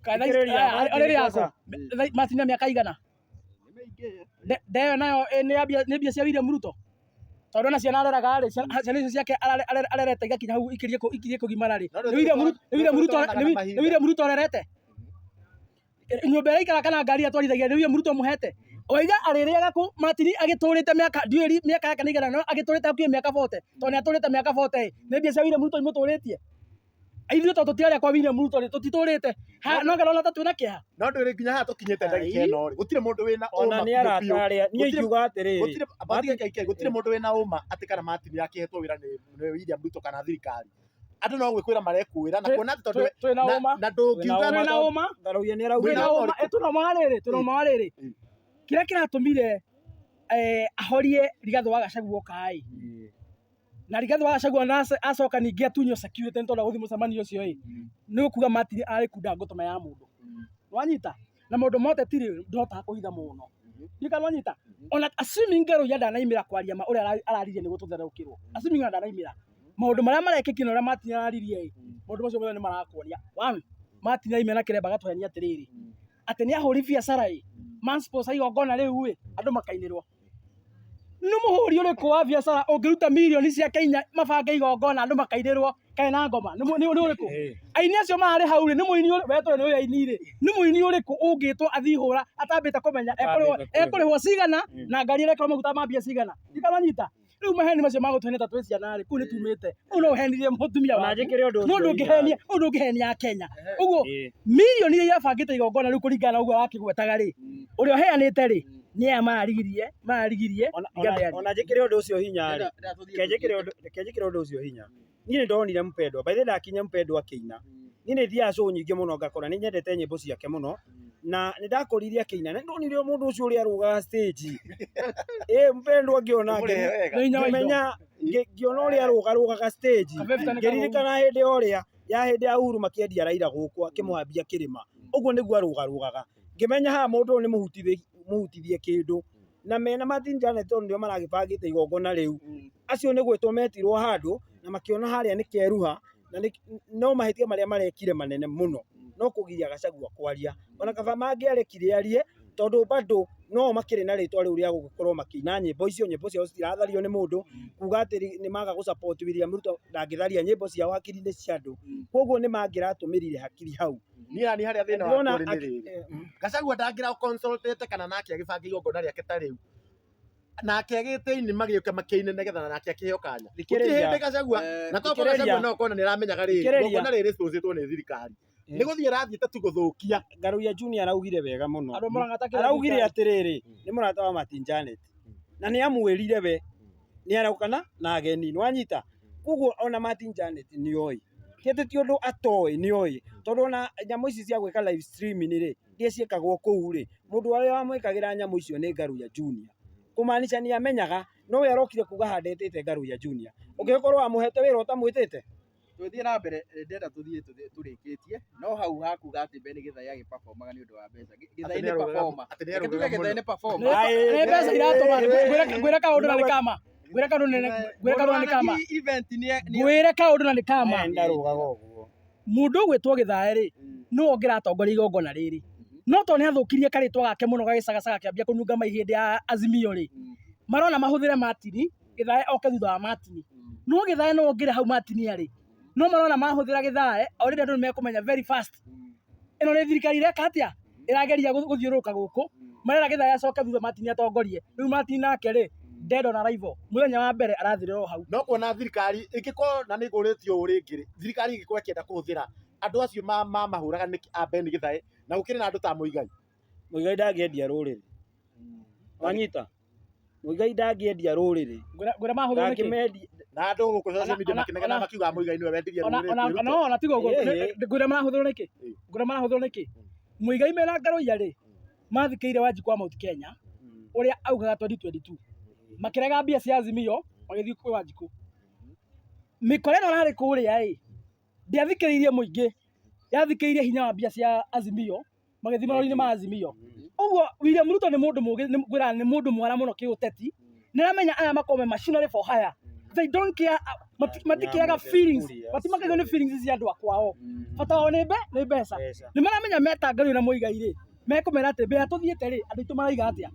Thikĩrĩria, Martin arĩrĩaga kwanza. Martin na mĩaka igana Nĩ mĩingĩ. Ndeyo nayo nĩ ya mbia nĩ mbia cia William Ruto tondũ ona ciana areraga rĩ ciana icio ciake arerete igakinya hau ikirie ikirie kũgimara rĩ No rĩu nĩ William Ruto nĩ William Ruto tũranaga na mahinda. nĩ William Ruto arerete nyũmba ĩrĩa aikaraga kana ngari atwarithagia nĩ William Ruto mũhete waiga arĩrĩaga kũ Martin agĩtũrĩte mĩaka ndiũĩ mĩaka yake nĩ igana no agĩtũrĩte hakuhĩ mĩaka 40 tondũ nĩ atũrĩte mĩaka 40 ĩ nĩ mbia cia William Ruto imũtũrĩtie ithuĩ tondũ tũtiarĩa kwa William Ruto rĩ tũtitũrĩte no ngarona ta twĩna kĩeha No ndũrĩ nginya haha tũkinyĩte ndagĩka ĩno rĩ, gũtirĩ mũndũ wĩna Ona ũma nĩ biũ arata biũ. arĩa niĩ Gũtirĩ- ingiuga atĩrĩrĩ Gũtirĩ matige KK, gũtirĩ mũndũ wĩna ũma atĩ kana Martin akĩhetwo wĩra nĩ William Ruto kana thirikari. Andũ no gwĩkwĩra marekwĩra na kuona atĩ tondũ twĩna ũma na ndũngiuga twĩna ũma Ngaruiya nĩ arauga twĩna ũma twĩna ũma wa rĩrĩ twĩna ũma wa rĩrĩ kĩrĩa kĩratũmire ahorie Rigathĩ wa Gachagua oka ĩ na Rigathĩ wa Gachagua na acoka ningĩ atunywo security nĩ tondũ wa gũthiĩ mũcemanio ũcio ĩ nĩ gũkuga Martin arĩ kunda ngũtũma ya mũndũ wanyita na maũndũ ma ũteti rĩ ndũhotaga kũhitha mũno ndiũĩ kana wanyita ona assuming Ngaruiya ndanaimĩra kwaria ma ũrĩa araririe nĩ gũtũtherũkĩrwo assuming ona ndanaimĩra maũndũ marĩa marekĩkire na ũrĩa Martin araririe ĩ maũndũ macio mothe nĩ marakuonia one Martin aimĩra na kĩremba agatũhenia atĩrĩrĩ atĩ nĩ ahũri biacara ĩ mansponsor igongona rĩu ĩ andũ makainĩrwo nĩ mũhũri ũrĩkũ wa biacara ũngĩruta mirioni ciake inya mabange igongona andũ makainĩrwo kaĩ na ngoma nĩ ũrĩkũ aini acio mararĩ hau rĩ nĩ mũini we tũĩ nĩ ũyũ aini rĩ nĩ mũini ũrĩkũ ũngĩtwo athiĩ hũra atambĩte kũmenya ekũrĩhwo cigana na ngari ĩrekĩrwo maguta ma mbia cigana ndikamanyita rĩu maheni macio magũtũhenia ta twĩ ciana rĩ kũu nĩ tumĩte ũũ no ũhenirie mũtumia Ona waku njĩkĩre ũndũ no ũcio ndũngĩhenia ũũ ndũngĩhenia Kenya ũguo mirioni iria irabangĩte igongona rĩu kũringana na ũguo arakĩgwetaga rĩ ũrĩa ũheanĩte rĩ nĩ aya mararigirie Rigathĩ arie. Ona njĩkĩre ũndũ ũcio hinya rĩ reke njĩkĩre ũndũ ũcio hinya niĩ nĩ ndonire mpendwa by the way ndakinya mpendwa akĩina niĩ nĩ thiaga show nyingĩ mũno ngakora nĩ nyendete nyĩmbo ciake mũno Na nĩ ndakorire akĩina, na ndonire mũndũ ũcio ũrĩa arũgaga stage. Ĩ mpendwa ngĩona Mũrĩhe wega. Nĩ hinya wa indo. ngĩmenya ngĩona ũrĩa arũgarũgaga stage. Kabebta nĩ Ngĩririkana hĩndĩ ũrĩa ya hĩndĩ ya Uhuru makĩendia Raila gũkũ akĩmũhambia kĩrĩma. Ũguo nĩguo arũgarũgaga. Ngĩmenya haha mũndũ ũyũ nĩ mũhutithie kĩndũ. Na mena Martin Janet tondũ nĩo maragĩbangĩte igongona rĩu. Acio nĩ gwĩtwo metirwo handũ na makĩona harĩa nĩ keruha na no mahĩtia marĩa marekire manene mũno no kũgiria Gachagua kwaria. Ona kaba mangĩarekire arie tondũ bado no makĩrĩ na rĩtwa rĩu rĩa gũkorwo makĩina nyĩmbo icio, nyĩmbo ciao citirathario nĩ mũndũ kuga atĩ nĩ maga gũ support William Ruto ndangĩtharia nyĩmbo ciao hakiri-inĩ cia andũ. Koguo nĩ mangĩratũmĩrire hakiri hau. Niĩ nani harĩa thĩna Ndĩrona wakwa ũrĩ nĩ akĩ- rĩrĩ. eh, Gachagua ndangĩra consultĩte kana nake agĩbanga igongona rĩake ta rĩu. Nake agĩte ini magĩũke makĩine nĩgetha nake akĩheo kanya. Gũtirĩ Thikĩrĩria. hĩndĩ Gachagua na to Thikĩrĩria. Gachagua no kona nĩ aramenyaga rĩrĩ Thikĩrĩria. igongona rĩrĩ rĩsponsĩtwo nĩ thirikari. Nĩ gũthiĩ ĩrathiĩte tu gũthũkia. Ngaruiya Junior araugire wega mũno. Andũ marang'ata kĩrĩa Araugire thirikari. atĩrĩrĩ, nĩ mũrata wa Martin Janet. Na nĩ amwĩrire we nĩ araukana na ageni, nĩ wanyita? Koguo ona Martin Janet nĩ oĩ. Ti atĩ ti ũndũ atoĩ, nĩ oĩ. Tondũ ona nyamũ ici cia gwĩka live streaming rĩ, iria ciĩkagwo kũu rĩ, mũndũ ũrĩa wamwĩkagĩra nyamũ icio nĩ Ngaruiya Junior. Kũmaanisha nĩ amenyaga, no we arokire kuga handetĩte Ngaruiya Junior. Ũngĩgĩkorwo wamũhete wĩra ũtamwĩtĩte? Tũgĩthiĩ na mbere ndĩrenda tũthiĩ tũrĩkĩtie no hau hakuga atĩ Ben Gĩthai agĩperformaga nĩ ũndũ wa mbeca. Gĩthai Atĩ nĩ nĩarũgaga- performer. atĩ Reke tuge nĩarũgaga Gĩthai mũno. nĩ performer. Nĩ mbeca iratũma ngwĩre kaũndũ na nĩ kama. Ngwĩre kaũndũ na ngwĩre kaũndũ na nĩ kama. Mũndũ wanathiĩ event nĩ Ngwĩre kaũndũ na nĩ kama. Ndarũgaga ũguo. Mũndũ ũgwĩtwo Gĩthae rĩ, nĩwe ũngĩratongoria igongona rĩrĩ. No tondũ nĩ athũkirie karĩtwa gake mũno gagĩcagacaga kĩambia kũnunga mai hĩndĩ ya Azimio rĩ, marona mahũthĩre Martin, Gĩthae oke thutha wa Martin. No Gĩthae nĩwe ũngĩrĩ hau Martin arĩ. No marona mahũthĩra Gĩthae, already andũ nĩ mekũmenya very fast. Ĩno nĩ thirikari ĩreka atĩa? Ĩrageria gũthiũrũrũka gũkũ. Marera Gĩthae acoke thutha Martin atongorie. Rĩu Martin nake rĩ, dead on arrival. Mũthenya wa mbere arathirĩra o hau. No kuona thirikari ĩngĩkorwo na nĩ ngũrĩtio ũũ rĩngĩ rĩ, thirikari ĩngĩkorwo ĩkĩenda kũhũthĩra andũ acio mamahũraga nĩkĩ a Ben Gĩthae na gũkĩrĩ na andũ ta Muigai. Muigai ndangĩendia rũrĩrĩ. Wanyita? Muigai ndangĩendia rũrĩrĩ. Ngwĩra mahũthĩrwo nĩkĩ? Ndangĩmendia. Na andũ gũkũ social media makĩnegena makiuga Muigai nĩwe wendirie Ona rũrĩrĩ ona kwĩ Ruto. no ona tiga ũguo Ĩĩ. ngwĩra marahũthĩrwo nĩkĩ? Ngwĩra marahũthĩrwo nĩkĩ? Muigai mena Ngaruiya rĩ, mathikĩire Wanjikũ wa Mount Kenya ũrĩa augaga 2022 makĩrega mbia cia Azimio magĩthiĩ kwĩ Wanjikũ. Mĩkora ĩno ĩrarĩ kũrĩa ĩ, ndĩathikĩrĩirie mũingĩ, yathikĩrĩirie hinya wa mbia cia Azimio magĩthiĩ marori-inĩ ma Azimio. Ũguo William Ruto nĩ mũndũ mũgĩ, ngwĩraga nĩ mũndũ mwara mũno kĩũteti. Nĩ aramenya aya makoragwo me machinery for hire. They don't care, matikĩaga feelings, matimakagio nĩ feelings cia andũ a kwao. Bata wao nĩ nĩ mbeca. Nĩ maramenya meta Ngaruiya na Muigai rĩ, mekũmera atĩ mbere tũthiĩte rĩ, andũ aitũ maraiga atĩa.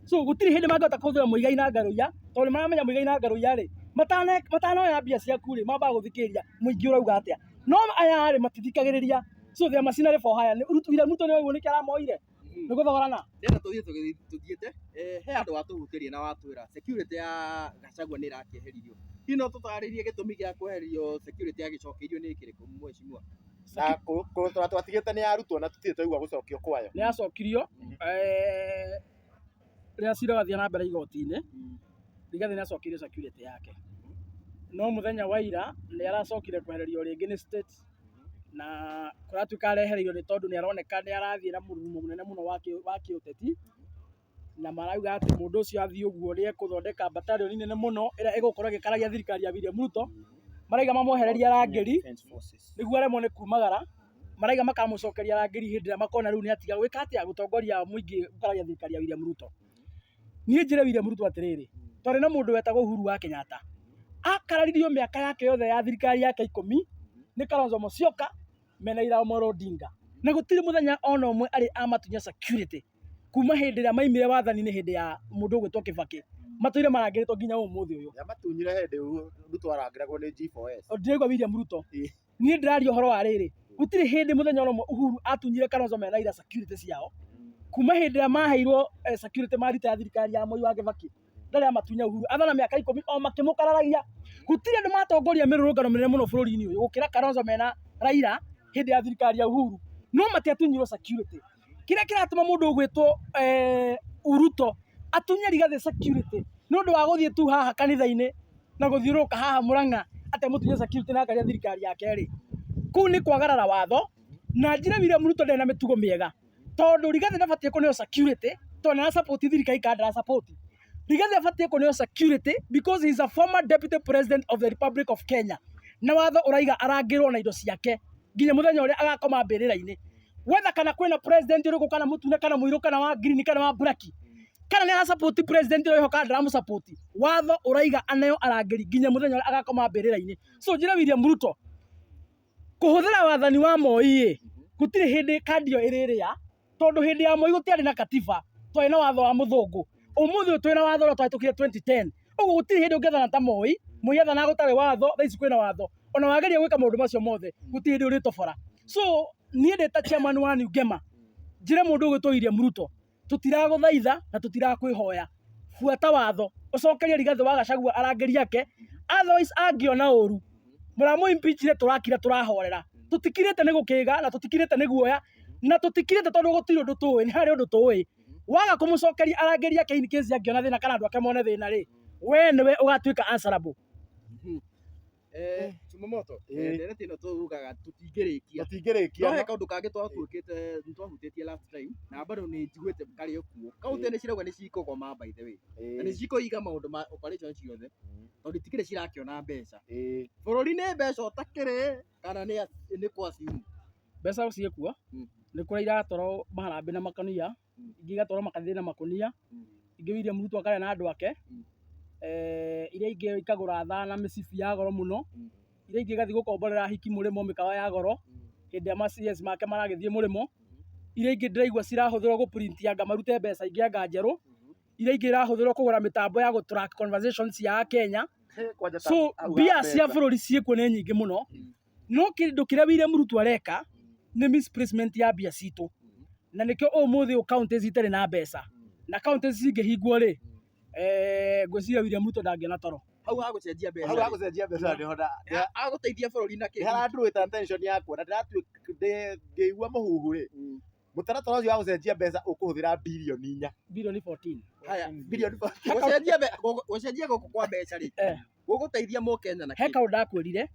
So gũtirĩ hĩndĩ mangĩhota kũhũthĩra Muigai na Ngaruiya, tondũ nĩ maramenya Muigai na Ngaruiya rĩ, matanoya mbia ciaku rĩ, mambaga gũthikĩrĩria mũingĩ ũrauga atĩa. No aya rĩ, matithikagĩrĩria. So they are machinery for hire. William Ruto nĩ oĩ nĩkĩo aramoire, nĩ gũthogorana. Ndĩrenda tũthiĩ tũthiĩte he handũ watũhutĩria na watwĩra security ya Gachagua nĩ ĩrakĩeheririo. Hihi no tũtarĩrie gĩtũmi gĩa kweherio security agĩcokeirio nĩ kĩrĩkũ mheshimiwa? Na kũrora twatigĩte nĩ yarutwo na tũtirĩ twaigua gũcokio kwayo. Nĩ yacokirio rĩrĩa cira wathiĩ na mbere igoti-inĩ, Rigathĩ nĩ acokeirio security yake. No mũthenya wa ira nĩ aracokire kwehererio rĩngĩ nĩ state na kũratuĩka arehereirio nĩ tondũ nĩ aroneka nĩ arathiĩ na mũrurumo mũnene mũno wa kĩũteti na marauga atĩ mũndũ ũcio athiĩ ũguo nĩ ekũthondeka battalion nene mũno ĩrĩa ĩgũkorwo ĩgĩkaragia thirikari ya William Ruto. Marauga mamwehererie arangĩri nĩguo aremwo nĩ kumagara. Marauga makamũcokeria arangĩri hĩndĩ ĩrĩa makona rĩu nĩ atiga gwĩka atĩa gũtongoria mũingĩ gũkararia thirikari ya William Ruto. Niĩ njĩre William Ruto atĩrĩrĩ, twarĩ na mũndũ wetagwo Uhuru wa Kenyatta. Akararirio mĩaka yake yothe ya thirikari yake 10 nĩ Kalonzo Musyoka mena Raila Amolo Odinga. Na gũtirĩ mũthenya ona ũmwe arĩ amatunya security kuma hĩndĩ ĩrĩa maimire wathani-inĩ hĩndĩ ya mũndũ ũgwĩtwo Kibaki. Matũire marangĩrĩtwo nginya ũmũthĩ ũyũ. Nĩamatunyire hĩndĩ Ruto arangĩragwo nĩ G4S. Ndĩraigua William Ruto. Niĩ ndĩraria ũhoro wa rĩrĩ, gũtirĩ hĩndĩ mũthenya ona ũmwe Uhuru atunyire Kalonzo mena Raila security ciao. Kuma hĩndĩ ĩrĩa maheirwo security marita ya thirikari ya Moi wa Kibaki. Ndarĩ amatunya Uhuru. Athana mĩaka 10 o makĩmũkararagia. Gũtirĩ andũ matongoria mĩrũrũngano mĩnene mũno bũrũri-inĩ ũyũ gũkĩra Kalonzo mena Raila hĩndĩ ya thirikari ya Uhuru. No matiatunyirwo security. Kĩrĩa kĩratũma mũndũ ũgwĩtwo Ruto atunye Rigathĩ security nĩ ũndũ wa gũthiĩ tu haha kanitha-inĩ na gũthiũrũrũka haha Murang'a atĩ amũtunye security na akaria thirikari yake rĩ, kũu nĩ kwagarara watho. Na njĩre William Ruto ndarĩ na mĩtugo mĩega. Tondũ Rigathĩ ndabatiĩ kũneo security tondũ nĩ arasupport thirikari kana ndarasupport. Rigathĩ abatiĩ kũneo security because he is a former deputy president of the Republic of Kenya. Na watho ũraiga arangĩrwo na indo ciake nginya mũthenya ũrĩa agakoma mbĩrĩra-inĩ. Whether kana kwĩna president ũrĩkũ kana mũtune kana mũirũ kana wa green kana wa black kana nĩ arasupport president ũrĩa wĩho kana ndaramũsupport, watho ũraiga aneo arangĩri nginya mũthenya ũrĩa agakoma mbĩrĩra-inĩ. So njĩre William Ruto kũhũthĩra wathani wa Moi ĩ gũtirĩ hĩndĩ kandi ĩyo ĩrĩrĩa tondũ hĩndĩ ya Moi gũtiarĩ na katiba, twarĩ na watho wa mũthũngũ. Ũmũthĩ ũyũ twĩna watho ũrĩa twahĩtũkire 2010. Ũguo gũtirĩ hĩndĩ ũngĩathana ta Moi, Moi athanaga gũtarĩ watho, thaa ici kwĩna watho. Ona wageria gwĩka maũndũ macio mothe, gũtirĩ hĩndĩ ũrĩtobora. So niĩ ndĩ ta chairman wa New Gema, njĩre mũndũ ũgwĩtwo William Ruto, tũtiragũthaitha na tũtirakwĩhoya, buata watho, ũcokerie Rigathĩ wa Gachagua arangĩri ake, otherwise angĩona ũru, mũramũ impeach rĩ tũrakira tũrahorera. Tũtikirĩte nĩ gũkĩga na tũtikirĩte nĩ guoya na tũtikirĩte tondũ gũtirĩ ũndũ tũĩ, nĩ harĩ ũndũ tũĩ. Waga kũmũcokeria arangĩri ake in case angĩona thĩna kana andũ ake mone thĩna rĩ, we nĩwe ũgatuĩka answerable. Chumamoto, Ĩĩ. ndereti ĩno tugaga tũtingĩrĩkia. Tũtingĩrĩkia. No he kaũndũ kangĩ twatuĩkĩte twahutĩtie last time na bado nĩ njiguĩte karĩ o kuo. Kaũntĩ nĩ cirauga nĩ cikũgoma by the way. Na nĩ cikũiga maũndũ ma operation ciothe tondũ itikĩrĩ cirakĩona mbeca. Bũrũri nĩ mbeca ũtakĩrĩ kana nĩ nĩ kwa assume? Mbeca ciĩkuo, nĩ kũrĩa iratwarwo maharambĩ na makũnia, ingĩ igatwarwo makanitha na makũnia, ingĩ William Ruto akarĩa na andũ ake, iria ingĩ ikagũra thaa na mĩcibi ya goro mũno, iria ingĩ igathiĩ gũkomborera ahiki mũrĩmo mĩkawa ya goro, hĩndĩ ĩrĩa ma CS make maragĩthiĩ mũrĩmo, iria ingĩ ndĩraigua cirahũthĩrwo gũ print anga marute mbeca ingĩ anga njerũ, iria ingĩ irahũthĩrwo kũgũra mĩtambo ya gũ track conversations cia Akenya. So mbia cia bũrũri ciĩkuo nĩ nyingĩ mũno, no kĩndũ kĩrĩa William Ruto areka nĩ misplacement ya mbia citũ, na nĩkĩo ũmũthĩ ũyũ counties itarĩ na mbeca, na counties cingĩhingwo rĩ, ngwĩciria William Ruto ndangĩona toro. Hau ha gũcenjia mbeca. Hau ha gũcenjia mbeca nĩho na Agũteithia bũrũri na kĩ? Nĩ attention yakwa na ndĩratuĩka ngĩigua mũhuhu rĩ, mũtaratara ũcio wa gũcenjia mbeca ũkũhũthĩra birioni inya. Birioni 14. Haya, Birioni 14. gũcenjia gũcenjia gũkũ kwa mbeca rĩ, gũgũteithia mũkenya na He kĩ? kaũndũ ndakwĩrire,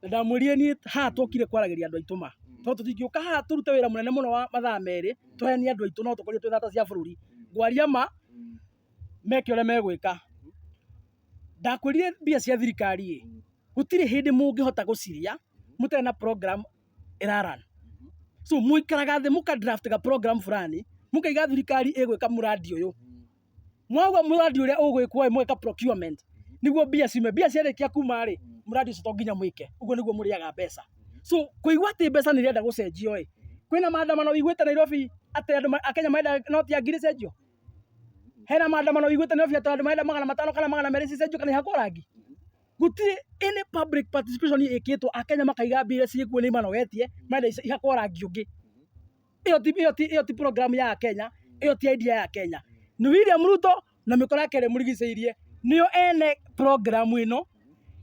na ndamwĩrire niĩ haha twokire kwaragĩria andũ aitũ ma, tondũ tũtingĩũka haha tũrute wĩra mũnene mũno wa mathaa merĩ tũhenie andũ aitũ, no tũkorirwo twĩ thata cia bũrũri. Ngwaria ma meke ũrĩa megwĩka. Ndakwĩrire mbia cia thirikari ĩ, gũtirĩ hĩndĩ mũngĩhota gũciria mũtarĩ na program ĩra run. So mũikaraga thĩ mũka draft ga program fulani, mũkaiga thirikari ĩgwĩka mũrandi ũyũ. Mwauga mũrandi ũrĩa ũgwĩkwo ĩ, mũgeka procurement nĩguo mbia ciume. Mbia ciarĩkia kuma rĩ, mũrandi ũcio to nginya mwĩke. Ũguo nĩguo mũrĩaga mbeca. So kũigua atĩ mbeca nĩ irenda gũcenjio ĩ, kwĩna maandamano wĩiguĩte Nairobi atĩ andũ a Kenya marenda noti ya ngiri icenjio? Hena maandamano wĩiguĩte Nairobi atĩ andũ marenda 500 kana 200 cicenjio kana ihakwo rangi? Gũtirĩ any public participation ĩkĩtwo Akenya makaiga mbia iria ciĩkuo nĩ imanogetie, marenda ihakwo rangi ũngĩ. Ĩyo ti program ya Kenya, ĩyo ti idea ya Kenya. Nĩ William Ruto na mĩkora yake ĩrĩa ĩmũrigicĩirie nĩo ene program ĩno,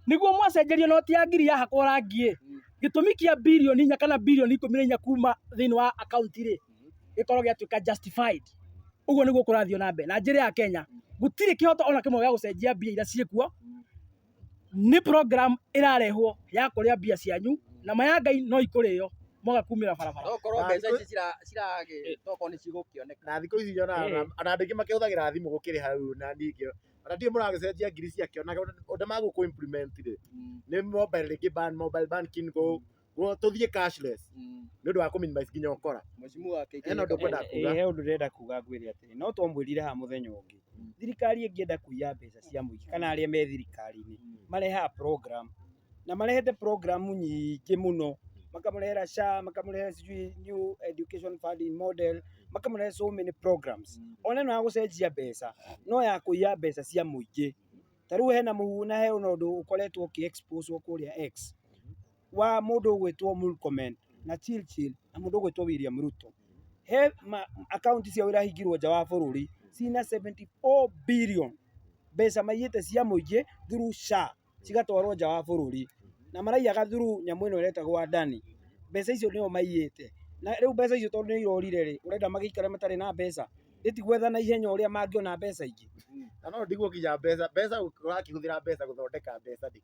nĩguo mwacenjerio noti ya ngiri yahakwo rangi ĩ, gĩtũmi kĩa birioni inya kana birioni 14 kuma thĩinĩ wa akaunti rĩ, gĩkorwo gĩatuĩka justified. Ũguo nĩguo kũrathiĩ na mbere. Na njĩra ya Kenya, gũtirĩ kĩhoto ona kĩmwe gĩa gũcenjia mbia iria ciĩkuo, nĩ program ĩrarehwo ya kũrĩa mbia cianyu, na ma ya Ngai no ikũrĩo mwaga kumĩra barabara. No korwo mbeca ici ciragĩ tokorwo nĩ cigũkĩoneka. Na thikũ ici nyonaga ona andũ aingĩ makĩhũthagĩra thimũ gũkĩrĩha rĩu, na ningĩ ona ndiũĩ mũragĩcenjia ngiri ciake ona ũndũ magũkũ implement rĩ, nĩ mobile rĩngĩ ban mobile banking tũthiĩ cashless nĩ ũndũ wa kũ minimize nginya ũkora. Mheshimiwa KK. Hena ũndũ ũkwenda kuga? He ũndũ ndĩrenda kuga ngwĩre atĩrĩ, no twamwĩrire haha mũthenya ũngĩ, thirikari ĩngĩenda kũiya mbeca cia mũingĩ kana arĩa me thirikari-inĩ, marehaga program na marehete program nyingĩ mũno, makamũrehera SHA, makamũrehera sijui new education funding model, makamũrehera so many programs. Ona ĩno ya gũcenjia mbeca no ya kũiya mbeca cia mũingĩ. Ta rĩu hena mũhuhu na he ona ũndũ ũkoretwo ũkĩ expose kũrĩa X wa mũndũ ũgwĩtwo Murkomen na Churchill na mũndũ ũgwĩtwo William Ruto. He akaunti ciao irahingirwo nja wa bũrũri cina 74 billion mbeca maiyĩte cia mũingĩ through SHA cigatwarwo nja wa bũrũri, na maraiyaga through nyamũ ĩno ĩretagwo Adani. Mbeca icio nĩo maiyĩte, na rĩu mbeca icio tondũ nĩ irorire rĩ, ũrenda magĩikare matarĩ na mbeca? Ĩti gwetha na ihenya ũrĩa mangĩona mbeca ingĩ. Na no ndigwo nginya mbeca mbeca ũrakĩhũthĩra mbeca gũthondeka mbeca nĩkĩ?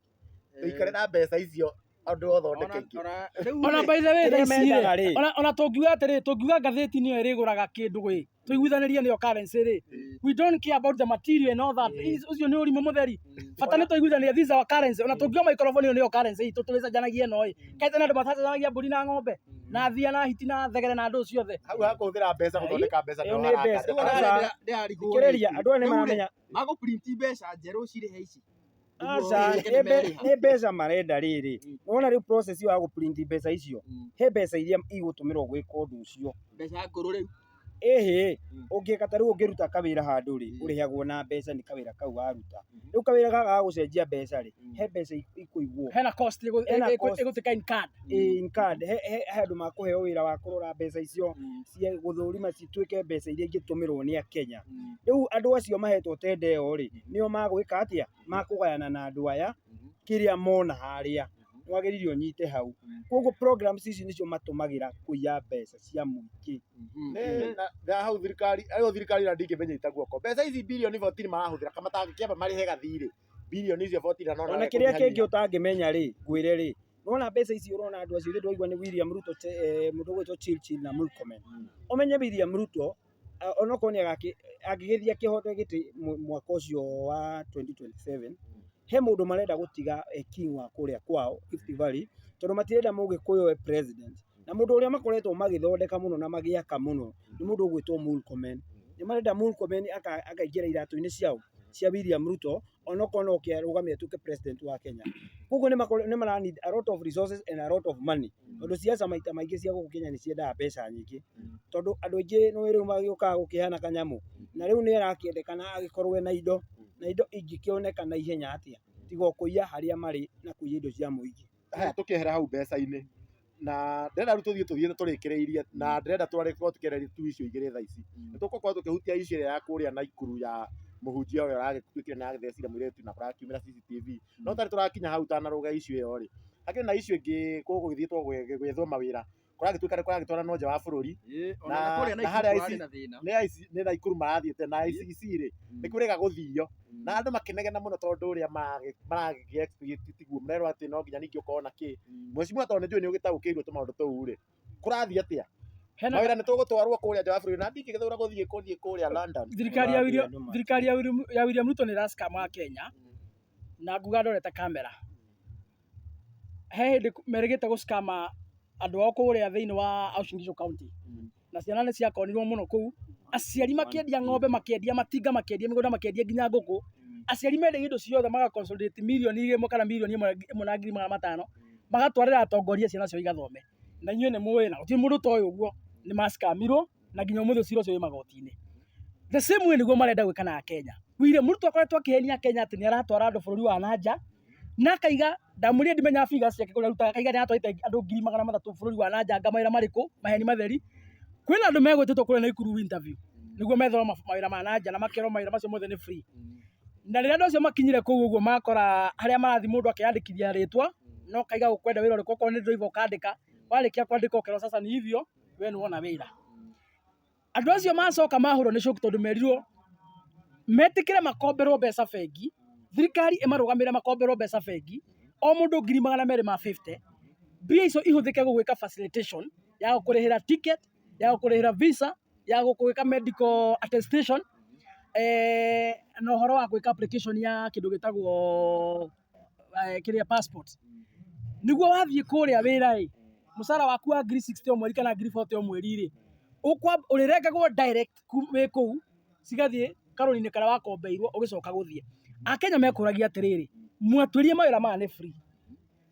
Tũikare na mbeca icio Andũ othe thondeke ingĩ. Ona by the way, Kĩrĩa thaa ici mendaga rĩ, rĩ. ona tũngiuga atĩrĩ, tũngiuga ngathĩti nĩyo ĩrĩgũraga kĩndũ ĩ, tũiguithanĩrie nĩyo currency rĩ, we don't care about the material and all that. Ũcio nĩ ũrimũ mũtheri. Bata nĩ tũiguithanĩrie, this is our currency. Ona tũngiuga microphone ĩyo nĩyo currency itũ tũrĩcenjanagia ĩno ĩ. Kaĩ tene andũ matacenjanagia mbũri na ng'ombe na thia na hiti na thegere na ndũ ciothe. Hau ha kũhũthĩra mbeca gũthondeka mbeca Ĩyo nĩho nĩ mbeca. harakanja. Aca. Thikĩrĩria, andũ aya nĩ maramenya Magũprinti mbeca njerũ cirĩhe ici. Aca, nĩ mbeca marenda rĩrĩ. Wona rĩu process ĩyo ya gũprint mbeca icio, he mbeca iria igũtũmĩrwo gwĩka ũndũ ũcio. Mbeca ngũrũ rĩu. Ĩhĩ, ũngĩka ta rĩu ũngĩruta kawĩra handũ rĩ, ũrĩhagwo na mbeca nĩ kawĩra kau waruta. Rĩu kawĩra gaka ga gũcenjia mbeca rĩ, he mbeca ikũigwo. Hena cost Hena cost. ĩgũtuĩka in card. In card, he andũ makũheo wĩra wa kũrora mbeca icio, cia gũthũrima cituĩke mbeca iria ingĩtũmĩrwo nĩ Akenya. Rĩu andũ acio mahetwo tenda ĩyo rĩ, nĩo magwĩka atĩa? Makũgayana na andũ aya kĩrĩa mona harĩa. Nĩwagĩrĩire ũnyite hau. Koguo programs ici nĩcio matũmagĩra kũiya mbeca cia mũingĩ. Nĩ na hau thirikari, ĩyo thirikari na ndingĩmĩnyita guoko. Mbeca ici birioni 14 marahũthĩra kama matangĩkĩamba marĩhe gathirĩ. Birioni icio 14 na no Ona kĩrĩa kĩngĩ ũtangĩmenya rĩ, ngwĩre rĩ, nĩwona mbeca ici ũrona andũ acio ithuĩ twaigua nĩ William Ruto, mũndũ ũgwĩtwo Churchill na Murkomen. Ũmenye William Ruto onokorwo nĩ angĩgĩthiĩ akĩhote gĩtĩ mwaka ũcio wa 2027, he mũndũ marenda gũtiga e king wa kũrĩa kwao Rift Valley, tondũ matirenda mũgĩkũyũ e president. Na mũndũ ũrĩa makoretwo magĩthondeka mũno na magĩaka mũno nĩ mũndũ ũgwĩtwo Murkomen. Nĩ marenda Murkomen akaingĩra iratũ-inĩ ciao cia William Ruto, onokorwo no oke arũgame atuĩke president wa Kenya. Koguo nĩ mara need a lot of resources and a lot of money. Tondũ siasa maita maingĩ cia gũkũ Kenya nĩ ciendaga mbeca nyingĩ. Tondũ andũ aingĩ nĩ rĩu magĩũkaga gũkĩhana kanyamũ. Na rĩu nĩ arakĩendekana agĩkorwo ena indo, na indo ingĩkĩoneka na ihenya atĩa, tiga o kũiya harĩa marĩ na kũiya indo cia mũingĩ. Haya tũkĩehera hau mbeca-inĩ na ndĩrenda rĩu tũthiĩ tũthiĩte tũrĩkĩrĩirie na ndĩrenda twarĩkorwo tũkĩarĩria tu icio igĩrĩ thaa ici. Nĩ tũgũkorwo tũkĩhutia issue ĩrĩa ya kũrĩa Naikuru ya mũhunjia ũrĩa ũragĩtuĩkire nĩ aragĩthecire mũirĩtu na kũrakiumĩra CCTV. No tarĩ tũrakinya hau ũtanarũga issue ĩyo rĩ, hakĩrĩ na issue ĩngĩ gũgũgĩthiĩtwo gwethwo mawĩra kũragĩtuĩka nĩ kũragĩtwaranwo nja wa bũrũri na harĩa ici nĩ IC nĩ Naikuru marathiĩte na ICC rĩ nĩ kwĩrĩga gũthio na andũ makĩnegena mũno tondũ ũrĩa maragĩ expect tiguo merwo atĩ no nginya ningĩ ũkorwo na kĩ. Mheshimiwa tondũ nĩ njũĩ nĩ ũgĩtaũkĩirwo tũmaũndũ tũu rĩ, kũrathiĩ atĩa? Hena Mawĩra nĩ tũgũtwarwo kũrĩa nja wa bũrũri na ndingĩgĩthũra gũthiĩ gũthiĩ kũrĩa London. Thirikari ya William thirikari ya William Ruto nĩ ĩracikama Kenya na nguga ndorete kamera. He hĩndĩ merĩgĩte gũcikama andũ ao kũrĩa thĩinĩ wa Uasin Gishu County na ciana nĩ ciakonirwo mũno kũu, aciari makĩendia ng'ombe, makĩendia matinga, makĩendia mĩgũnda, makĩendia nginya ngũkũ. Aciari mendagia indo ciothe maga consolidate mirioni ĩmwe kana mirioni ĩmwe na ngiri magana matano magatwarĩra atongoria ciana ciao igathome. Na inyuĩ nĩ mũĩ na gũtirĩ mũndũ ũtoĩ ũguo nĩ macikamirwo na nginya ũmũthĩ cira ũcio wĩ magoti-inĩ. The same way nĩguo marenda gwĩka na Akenya. William Ruto akoretwo akĩhenia Akenya atĩ nĩ aratwara andũ bũrũri wa na nja na akaiga ndamwĩrire ndimenyaga figures ciake kũrĩa arutaga, akaiga nĩ aratwarĩte andũ 300,000 bũrũri wa na nja anga mawĩra marĩkũ, maheni matheri. Kwĩna andũ megwĩtĩtwo kũrĩa Naikuru interview nĩguo metherwo mawĩra ma na nja na makerwo mawĩra macio mothe nĩ free. Na rĩrĩa andũ acio makinyire kũu ũguo makora harĩa marathiĩ mũndũ akeyandĩkithia rĩtwa na ũkaiga ũkwenda wĩra ũrĩkũ, okorwo nĩ driver ũkandĩka, warĩkia kwandĩka ũkerwo sasa ni hivyo we nĩ wona wĩra. Andũ acio macoka mahũrwo nĩ shock tondũ merirwo metĩkĩre makomberwo mbeca bengi, thirikari ĩmarũgamĩrĩre makomberwo mbeca bengi, o mũndũ 250,000, mbia icio ihũthĩke gũgwĩka facilitation ya gũkũrĩhĩra ticket, ya gũkũrĩhĩra visa, ya gũgwĩka medical attestation, na ũhoro wa gwĩka application ya kĩndũ gĩtagwo kĩrĩa passport. Nĩguo wathiĩ kũrĩa wĩra ĩ, mũcara waku wa 60,000 o mweri kana 40,000 o mweri rĩ, ũrĩrengagwo direct wĩ kũu cigathiĩ karũni-inĩ karĩa wakombeirwo ũgĩcoka gũthiĩ. Akenya mekũragia atĩrĩrĩ, mwatwĩrire mawĩra maya nĩ free,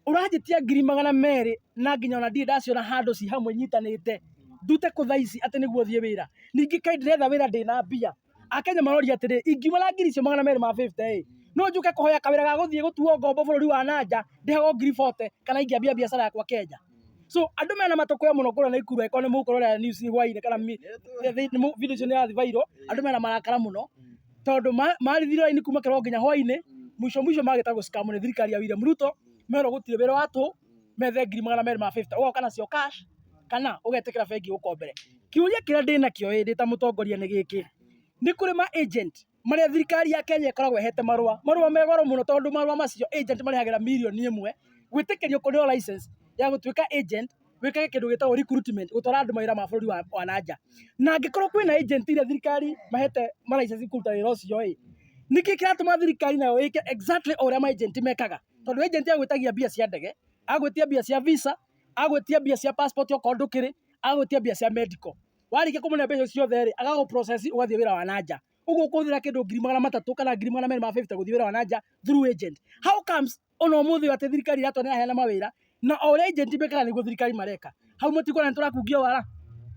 ũranjĩtia 200,000 na nginya ona ndirĩ ndaciona handũ ci hamwe nyitanĩte, ndute kũ thaa ici atĩ nĩguo thiĩ wĩra? Ningĩ kaĩ ndĩretha wĩra ndĩna mbia? Akenya maroria atĩrĩrĩ, ingiuma na 250,000 ĩ, no njũke kũhoya kawĩra ga gũthiĩ gũtuo ngombo bũrũri wa na nja ndĩhagwo 40,000 kana ingĩambia biacara yakwa Kenya? So andũ mena matũkũya mũno kũrĩa Naikuru angĩkorwo nĩ mũkũrora news hwainĩ kana video icio nĩ irathiĩ viral, andũ mena marakara mũno tondũ marithire raini kuma kĩroko nginya hwainĩ, mũico mũico magĩta gũcamwo nĩ thirikari ya William Ruto, merwo gũtirĩ wĩra wa tũhũ, methe 250,000, ũgoka nacio cash kana ũgetĩkĩra bengi ĩgũkombere. Kĩũria kĩrĩa ndĩnakĩo ĩ ndĩ ta mũtongoria nĩ gĩkĩ, nĩ kũrĩ ma agent marĩa thirikari ya Kenya ĩkoragwo ĩhete marũa, marũa me goro mũno tondũ marũa macio agent marĩhagĩra mirioni ĩmwe Gwĩtĩkĩrio kũneo license ya gũtuĩka agent wĩkage kĩndũ gĩtagwo recruitment, gũtwara andũ mawĩra ma bũrũri wa nanja. Na angĩkorwo kwĩna agent iria thirikari mahete ma license kũruta wĩra ũcio ĩ, nĩkĩ kĩratũma thirikari nayo ĩke exactly o ũrĩa ma agent mekaga? Tondũ agent agwĩtagia mbia cia ndege, agwĩtia mbia cia visa, agwĩtia mbia cia passport okorwo ndũkĩrĩ, agwĩtia mbia cia medical. Warĩkia kũmũne mbeca icio ciothe rĩ, agagũ process ũgathiĩ wĩra wa nanja. Ũguo ũkũhũthĩra kĩndũ 300,000 kana 250,000 gũthiĩ wĩra wa nanja through agent. How comes ona ũmũthĩ ũyũ atĩ thirikari ĩratua nĩ ĩraheana mawĩra na o ũrĩa agent mekaga nĩguo thirikari mareka. Hau mũtikuona nĩ tũrakungio wara?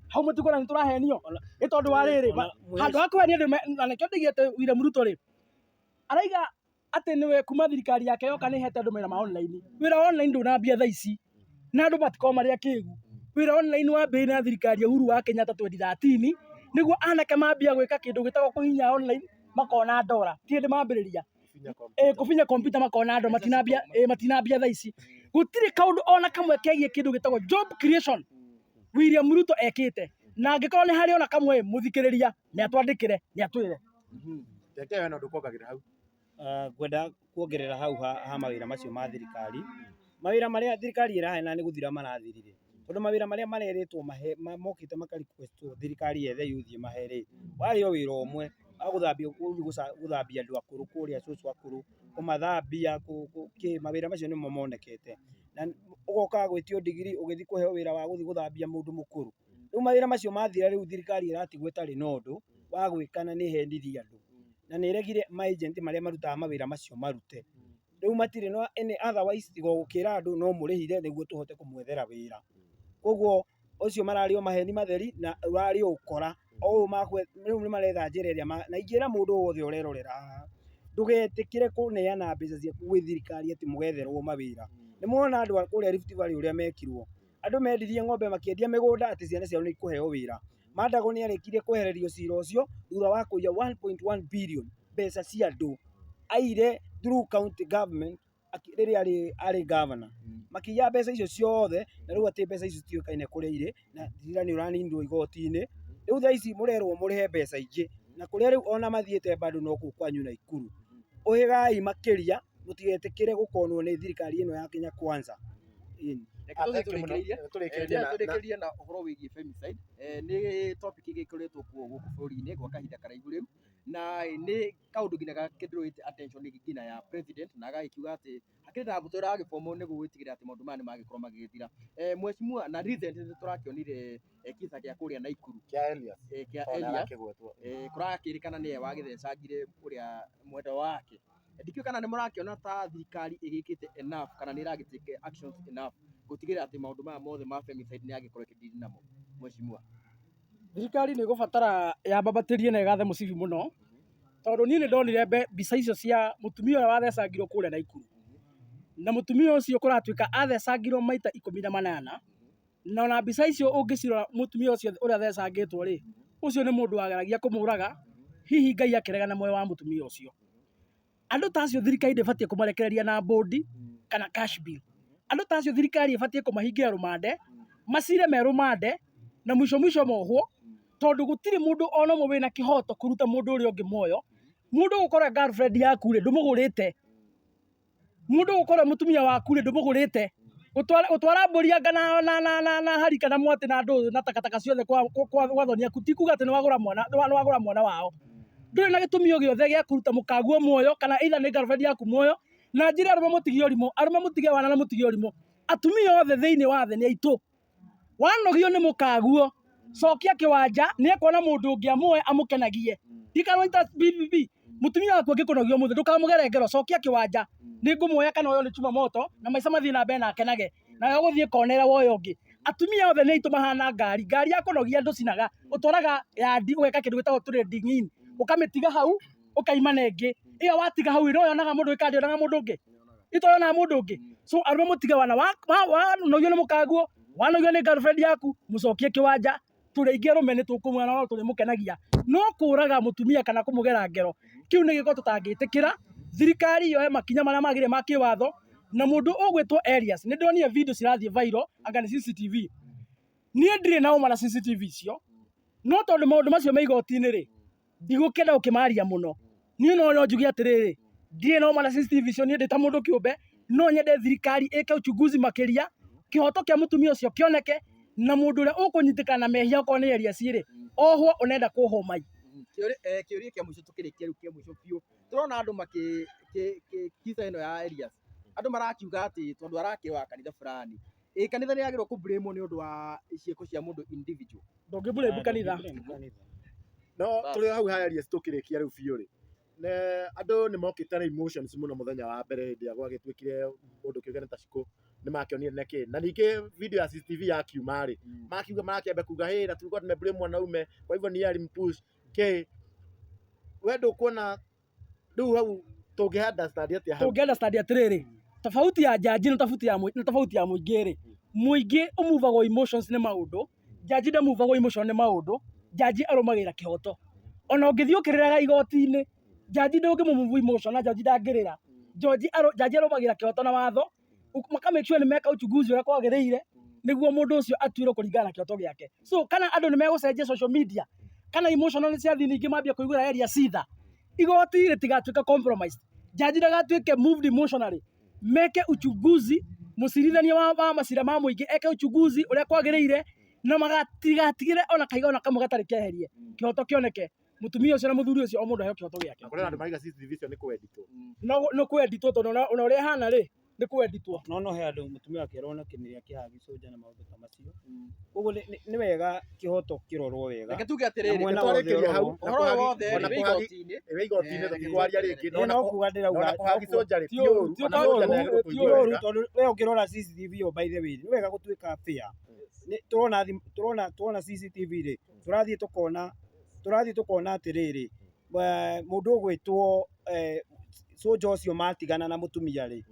Hau mũtikuona nĩ tũrahenio? Nĩ tondũ wa rĩrĩ, handũ ha kũhenia andũ, na nĩkĩo ndigĩte William Ruto rĩ, araiga atĩ nĩwe kuma thirikari yake yoka nĩ ĩhete andũ mawĩra ma online. Wĩra wa online ndũnambia thaa ici na andũ matikorwo marĩ akĩgu. Wĩra wa online wambĩrĩirie na thirikari ya Uhuru wa Kenyatta 2013 nĩguo anake mambia gwĩka kĩndũ gĩtagwo kũhihinya online makona ndora. Ti hĩndĩ mambĩrĩria. Kũbinya kompiuta makona ndora, matinambia, matinambia thaa ici. Gũtirĩ kaũndũ ona kamwe kegiĩ kĩndũ gĩtagwo job creation William Ruto ekĩte. Na angĩkorwo nĩ harĩ ona kamwe mũthikĩrĩria nĩ atwandĩkĩre, nĩ atwĩre. Reke we na ũndũ ũkuongagĩrĩra hau. Ngwenda kuongerera hau ha mawĩra macio ma thirikari, mawĩra marĩa thirikari ĩraheana nĩ gũthira marathirire, tondũ mawĩra marĩa marerĩtwo mahe mokĩte maka request wo thirikari yethe youth ĩmahe rĩ, warĩ o wĩra ũmwe wa gũthambia gũthiĩ gũthambia andũ akũrũ kũrĩa acũcũ akũrũ, kũmathambia kĩ, mawĩra macio nĩmo monekete. Na ũgoka gwĩtio ndigiri ũgĩthiĩ kũheo wĩra wa gũthiĩ gũthambia mũndũ mũkũrũ. Rĩu mawĩra macio mathira rĩu thirikari ĩratigwo ĩtarĩ na ũndũ wa gwĩka na nĩ ĩhenirie andũ. Na nĩ ĩregire ma agent marĩa marutaga mawĩra macio marute. Rĩu matirĩ na any otherwise tiga o gũkĩra andũ no mũrĩhire nĩguo tũhote kũmwethera wĩra. Koguo ũcio mararĩ o maheni matheri na ũrarĩ o ũkora. O ũũ rĩu nĩ maretha njĩra ĩrĩa na ingĩra mũndũ wothe ũrerorera haha, ndũgetĩkĩre kũneana mbeca ciaku gwĩ thirikari atĩ mũgetherwo mawĩra. Nĩ mũrona andũ a kũrĩa Rift Valley ũrĩa mekirwo. Andũ mendirie ng'ombe makĩendia mĩgũnda atĩ ciana ciao nĩ ikũheo wĩra. Mandago nĩ arĩkirie kwehererio cira ũcio thutha wa kũiya 1.1 billion mbeca cia andũ. Aiyire through county government rĩrĩa arĩ governor. Makĩiya mbeca icio ciothe na rĩu atĩ mbeca icio citiũĩkaine kũrĩa irĩ na cira nĩ ũraninirwo igoti-inĩ. Rĩu thaa ici mũrerwo mũrĩhe mbeca ingĩ na kũrĩa rĩu ona mathiĩte bado no kũu kwanyu Naikuru. Ũhĩgai makĩria mũtigetĩkĩre gũkonwo nĩ thirikari ĩno ya Kenya Kwanza. Ĩni. Reke tũthiĩ Thank you mũno. tũrĩkĩrĩirie. Tũrĩkĩrĩrie Tũrĩkĩrĩrie na ũhoro wĩgiĩ femicide. Nĩ topic ĩgĩkoretwo kuo gũkũ bũrũri-inĩ gwa kahinda karaihu rĩu, na nĩ kaũndũ nginya gakĩndũrĩte attention nginya ya president, na agagĩkiuga atĩ hakĩrĩ na mbũtũ ĩragĩbomwo nĩguo gũtigĩrĩra atĩ maũndũ maya nĩ magĩkorwo magĩgĩthira. Mheshimiwa, na recently nĩ tũrakĩonire kisa kĩa kũrĩa Naikuru Kĩa Elias. Kĩa Tondũ nĩ Elias. arakĩgwetwo. Kũrakĩrĩkana nĩwe wagĩthecangire ũrĩa mwendwa wake. Ndikĩũĩ kana nĩ mũrakĩona ta thirikari ĩgĩkĩte enough kana nĩ ĩragĩ take actions enough gũtigĩrĩra atĩ maũndũ maya mothe ma femicide nĩ yagĩkorwo ĩkĩ deal namo, mheshimiwa. Thirikari nĩ ĩgũbatara yambambatĩrie na ĩgathe mũcibi mũno, tondũ niĩ nĩ ndonire mbica icio cia mũtumia ũrĩa wathecangirwo kũrĩa Naikuru. Na mũtumia ũcio kũratuĩka athecangirwo maita 18, na ona mbica icio ũngĩcirora mũtumia ũcio ũrĩa athecangĩtwo rĩ, ũcio nĩ mũndũ wageragia kũmũraga, hihi Ngai akĩrega na muoyo wa mũtumia ũcio. Andũ ta acio thirikari ndĩbatiĩ kũmarekereria na bond kana cash bill. Andũ ta acio thirikari ĩbatiĩ kũmahingĩra rũmande, macire me rũmande, na mwisho mwisho mohwo, tondũ gũtirĩ mũndũ ona ũmwe wĩna kĩhoto kũruta mũndũ ũrĩa ũngĩ muoyo. Mũndũ gũkorwo e girlfriend yaku rĩ, ndũmũgũrĩte. Mũndũ gũkorwo e mũtumia waku rĩ, ndũmũgũrĩte. Gũtwara mbũri anga na harika na mwatĩ na ndũyũ na takataka ciothe kwa thoni aku ti kuga atĩ nĩ wagũra mwana wao. Ndũrĩ na gĩtũmi o gĩothe gĩa kũruta mũkaguo muoyo kana either nĩ girlfriend yaku muoyo. Na njĩre arũme mũtige ũrimũ, arũme mũtige wana na mũtige ũrimũ. Atumia othe thĩinĩ wa thĩ nĩ aitũ. Wanogio nĩ mũkaguo, cokia kĩwanja, nĩ ekuona mũndũ ũngĩ amuoe amũkenagie. Ndikananyita BBB. Mũtumia waku angĩkũnogia ũmũthĩ ndũkamũgere ngero, cokia kĩwanja. Nĩ ngũmuoya kana ũyũ nĩ chuma moto na maica mathiĩ na mbere na akenage. Nawe ũgũthiĩ konera woya ũngĩ. Atumia othe nĩ aitũ mahana ngari. Ngari ya kũnogia ndũcinaga. Ũtwaraga yandi ũgeka kĩndũ gĩtagwo trading in. Ũkamĩtiga hau, ũkaima na ĩngĩ. Ĩyo watiga hau no yonaga mũndũ ũngĩ kana ndĩonaga mũndũ ũngĩ? Itoyonaga mũndũ ũngĩ. So arũme mũtige wana. Wanogio nĩ mũkaguo, wanogio nĩ girlfriend yaku, mũcokie kĩwanja. Tũrĩ aingĩ arũme nĩ tũkũmuoya na no tũrĩmũkenagia. No kũraga mũtumia kana kũmũgera ngero, kĩu nĩ gĩko tũtangĩtĩkĩra. Thirikari yoe makinya marĩa magĩrĩire ma kĩwatho. Na mũndũ ũgwĩtwo Elias, nĩ ndonire video cirathiĩ viral, anga nĩ CCTV. Niĩ ndirĩ na ũma na CCTV icio, no tondũ maũndũ macio me igoti-inĩ rĩ, ndigũkĩenda gũkĩmaria mũno. Niĩ no njuge atĩrĩrĩ, ndirĩ na ũma na CCTV icio niĩ ndĩ ta mũndũ kĩũmbe, No nyende thirikari ĩke uchunguzi makĩria, kĩhoto kĩa mũtumia ũcio kĩoneke, na mũndũ ũrĩa ũkũnyitĩkana na mehia okorwo nĩ Elias rĩ, ohwo ũnenda kuohwo mai. Kĩũria kĩa mũico tũkĩrĩkia rĩu kĩa mũico biũ, tũrona andũ makĩ kisa ĩno ya Elias, andũ marakiuga atĩ tondũ arakĩrĩ wa kanitha fulani, ĩ kanitha nĩ yagĩrĩirwo kũ blame nĩ ũndũ wa ciĩko cia mũndũ individual? Ndũngĩ blame kanitha. No tũrĩ hau ha Elias tũkĩrĩkia rĩu biũ rĩ, ne andũ nĩ mokĩte na emotions mũno mũthenya wa mbere hĩndĩ ĩrĩa gwagĩtuĩkire mũndũ kĩũgene ta Shiko nĩ makĩonire nĩkĩ, na ningĩ video ya CCTV yakiuma rĩ, makiuga marakĩamba kuga hey, na tulikuwa tumeblame mwanaume kwa hivyo ni yeye alimpush ke we ndũkuona rĩu hau tũngĩ understand atĩa hau? Tũngĩ understand atĩrĩrĩ, tofauti ya jaji na tofauti ya na tofauti ya mũingĩ rĩ, mũingĩ ũmuvagwo emotions nĩ maũndũ, jaji ndamuvagwo emotion nĩ maũndũ, jaji arũmagĩrĩra kĩhoto. Ona ũngĩthiĩ ũkĩrĩraga igoti-inĩ, jaji ndũngĩmũmove emotion na jaji ndangĩrĩra. Jaji arũmagĩrĩra kĩhoto na watho, maka make sure nĩ meka uchunguzi ũrĩa kwagĩrĩire nĩguo mũndũ ũcio atuĩrwo kũringana na kĩhoto gĩake. So kana andũ nĩ megũcenjia social media, kana emotional nĩ ciathiĩ ningĩ mambia kũiguĩra Elias tha, igoti rĩtigatuĩka compromised, jaji ndagatuĩke moved emotionally, meke uchunguzi, mũcirithania wa macira ma mũingĩ eke uchunguzi ũrĩa kwagĩrĩire, na magatigatigĩre ona kaiga ona kamwe gatarĩ keherie, kĩhoto kĩoneke, mũtumia ũcio na mũthuri ũcio o mũndũ aheo kĩhoto gĩake. Na kũrĩ na andũ maraiga CCTV icio nĩ kwenditwo. No nĩ kwenditwo tondũ ona ũrĩa ĩhana rĩ, nĩ kwenditwo. No he andũ mũtumia akĩrwo na kĩmĩrĩa kĩhagicũnja na maũndũ ta macio. Koguo nĩ wega kĩhoto kĩrorwo wega. Reke tuge atĩrĩrĩ, Na mwena wothe Nĩtwarĩkĩria hau, ũrorwo. na ũhoro ũyũ kũhagi- wothe ona rĩ, wĩ kũhagi- igoti-inĩ. wĩ igoti-inĩ tũtikwaria rĩngĩ, Ĩĩ, no kuga ndĩrauga, ona kũhagicũnja rĩ, ti ũru, ti ona ũru, soja nĩagĩrĩirwo ti kũigua ũru wega. tondũ we ũngĩrora CCTV ĩyo by the way, nĩ wega gũtuĩka fair. Nĩ tũrona tũrona tũrona CCTV rĩ, tũrathiĩ tũkona tũrathiĩ tũkona atĩrĩrĩ, mũndũ ũgwĩtwo soja ũcio matigana na mũtumia rĩ,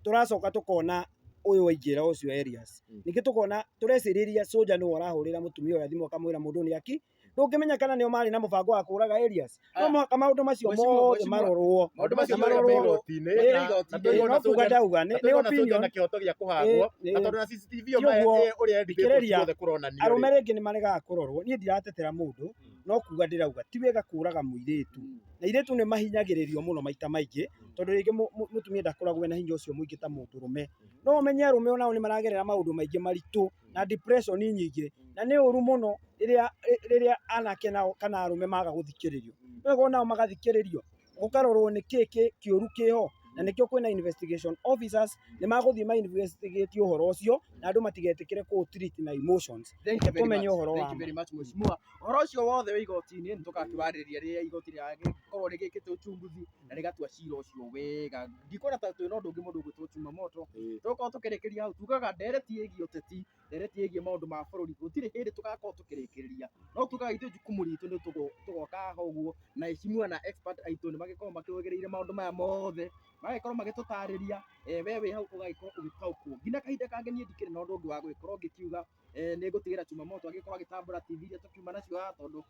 tũracoka tũkona ũyũ waingĩra ũcio Elias. Ningĩ tũkona tũrecirĩria soja nĩwe ũrahũrĩra mũtumia ũrĩa thimũ akamwĩra mũndũ nĩ aki. Ndũngĩmenya kana nĩo marĩ na mũbango wa kũraga Elias. No mũhaka maũndũ macio Mheshimiwa, mothe marorwo. Maũndũ macio Na marorwo marorwo. igoti-inĩ, Ĩĩ, na tũigona no kuga soja- ndauga, na nĩ tũigona soja opinion. na kĩhoto gĩa kũhagwo, Ĩĩ, na ĩĩ. tondũ na CCTV ĩyo Ti ũguo, ũrĩa editĩtwo thikĩrĩria, guothe kũronanio rĩ. arũme rĩngĩ nĩ maregaga kũrorwo. Niĩ ndiratetera mũndũ, no kuga ndĩrauga ti wega kũraga mũirĩtu. Na airĩtu nĩ mahinyagĩrĩrio mũno maita maingĩ, tondũ rĩngĩ mũtumia ndakoragwo ena hinya ũcio mũingĩ ta mũndũrũme. No ũmenye arũme onao nĩ maragerera maũndũ maingĩ maritũ na depression nyingĩ, na nĩ ũru mũno rĩrĩa anake nao kana arũme maga gũthikĩrĩrio. Nĩ wega onao magathikĩrĩrio, gũkarorwo nĩ kĩ kĩũru kĩho, na nĩkĩo kwĩna investigation officers nĩ magũthiĩ ma investigate ũhoro ũcio, na andũ matigetĩkĩre kũ treat na emotions. Thank you very Tũmenye much. ũhoro Thank wa you ma. very much, mheshimiwa. Ũhoro ũcio wothe wĩ igoti-inĩ nĩ tũgakĩwarĩrĩria rĩrĩa igoti rĩgagĩkorwo rĩgĩkĩte uchunguzi na rĩgatua cira ũcio wega. Ndikuona ta twĩna ũndũ ũngĩ mũndũ ũgwĩtwo Chumamoto. Tũgũkorwo tũkĩrĩkĩria hau, tugaga ndereti ĩgiĩ ũteti, ndereti ĩgiĩ maũndũ ma bũrũri, gũtirĩ hĩndĩ tũgakorwo tũkĩrĩkĩrĩria. No tugaga ithuĩ jukumu ritũ nĩ tũgoka haha ũguo na heshimiwa na expert aitũ nĩ magĩkorwo makĩũgĩrĩire maũndũ maya mothe, magagĩkorwo magĩtũtarĩria, we wĩ hau ũgagĩkorwo ũgĩtaũkwo. Nginya kahinda kangĩ niĩ ndikĩrĩ na ũndũ ũngĩ wa gũgĩkorwo ngĩkiuga, nĩ ngũtigĩra Chumamoto agĩkorwo agĩtambũra TV iria tũkiuma nacio haha, tondũ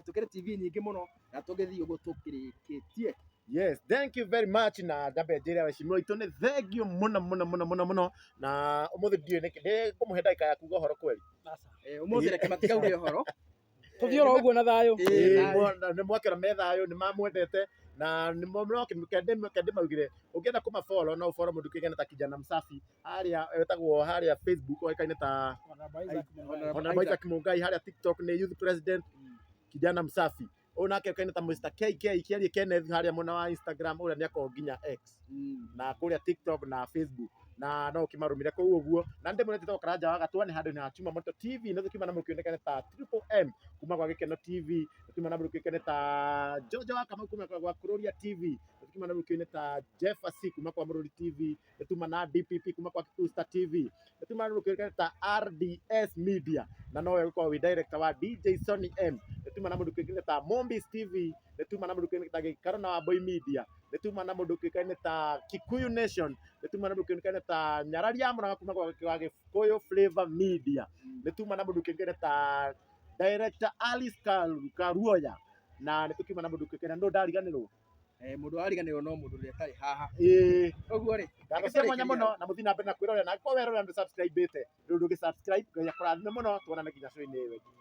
tũkĩrĩ TV nyingĩ mũno na tũgĩthiĩ ũguo tũkĩrĩkĩtie. Yes, thank you very much na ndambe njĩre waheshimiwa itũ nĩ thank you mũno mũno mũno mũno mũno, na ũmũthĩ ndiũĩ nĩkĩ ndĩkũmũhe ndagĩka ya kuga ũhoro kweri. Ũmũthĩ reke matikauge ũhoro. Tũthiĩ oro ũguo na thayũ. Nĩ mwakĩra me thayũ, nĩ mamwendete na nĩ no kende maugire ũngĩenda kũma follow no follow mũndũ kĩgana ta Kijana Msafi harĩa etagwo harĩa Facebook oĩkaine ta Honorable Isaac Mungai, harĩa TikTok nĩ Youth President Kijana Msafi. Ũyũ nake oĩkaine ta Mr KK Kĩarie Kenneth harĩa mwena wa Instagram, ũrĩa nĩ akoragwo nginya X na kũrĩa TikTok na Facebook, na no ũkĩmarũmĩre kũu ũguo. Na ndĩmwĩre njĩtagwo Karanja wa Gatua, nĩ handũ-inĩ ha Chumamoto TV, no tũkiuma na mũndũ kĩonekane ta Triple M kuma gwa Gĩkeno TV, tũkiuma na mũndũ kĩonekane ta Jojo wa Kamau kuma gwa Kururia TV, tũkiuma na mũndũ kĩonekane ta Jeff C kuma kwa Mũrũri TV, tũkiuma na DPP kuma kwa Kikuyu Star TV, tũkiuma na mũndũ kĩonekane ta RDS Media, na nowe ũgũkorwo wĩ director wa DJ Sony M, tũkiuma na mũndũ kĩonekane ta Mombis TV, tũkiuma na mũndũ kĩonekane ta Gĩikaro na Wambui Media, tũkiuma na mũndũ kĩonekane ta Kikuyu Nation, tũkiuma na mũndũ kĩonekane ta Nyarari ya Mũrang'a kuma gwa Gĩkũyũ Flavor Media, tũkiuma na mũndũ kĩonekane ta Director Alice Karuoya, na nĩ tũkiuma na mũndũ kĩonekane no ndariganĩrwo. Mũndũ wariganĩrwo no mũndũ ũrĩa ũtarĩ haha. Ũguo rĩ, Ngatho cia mwanya mũno na mũthiĩ na mbere na kwĩrorera, na angĩkorwo werorera ndũ subscribe-ĩte, rĩu ndũgĩ subscribe, Ngai akũrathime mũno, tuonane nginya show-inĩ ĩyo ĩngĩ.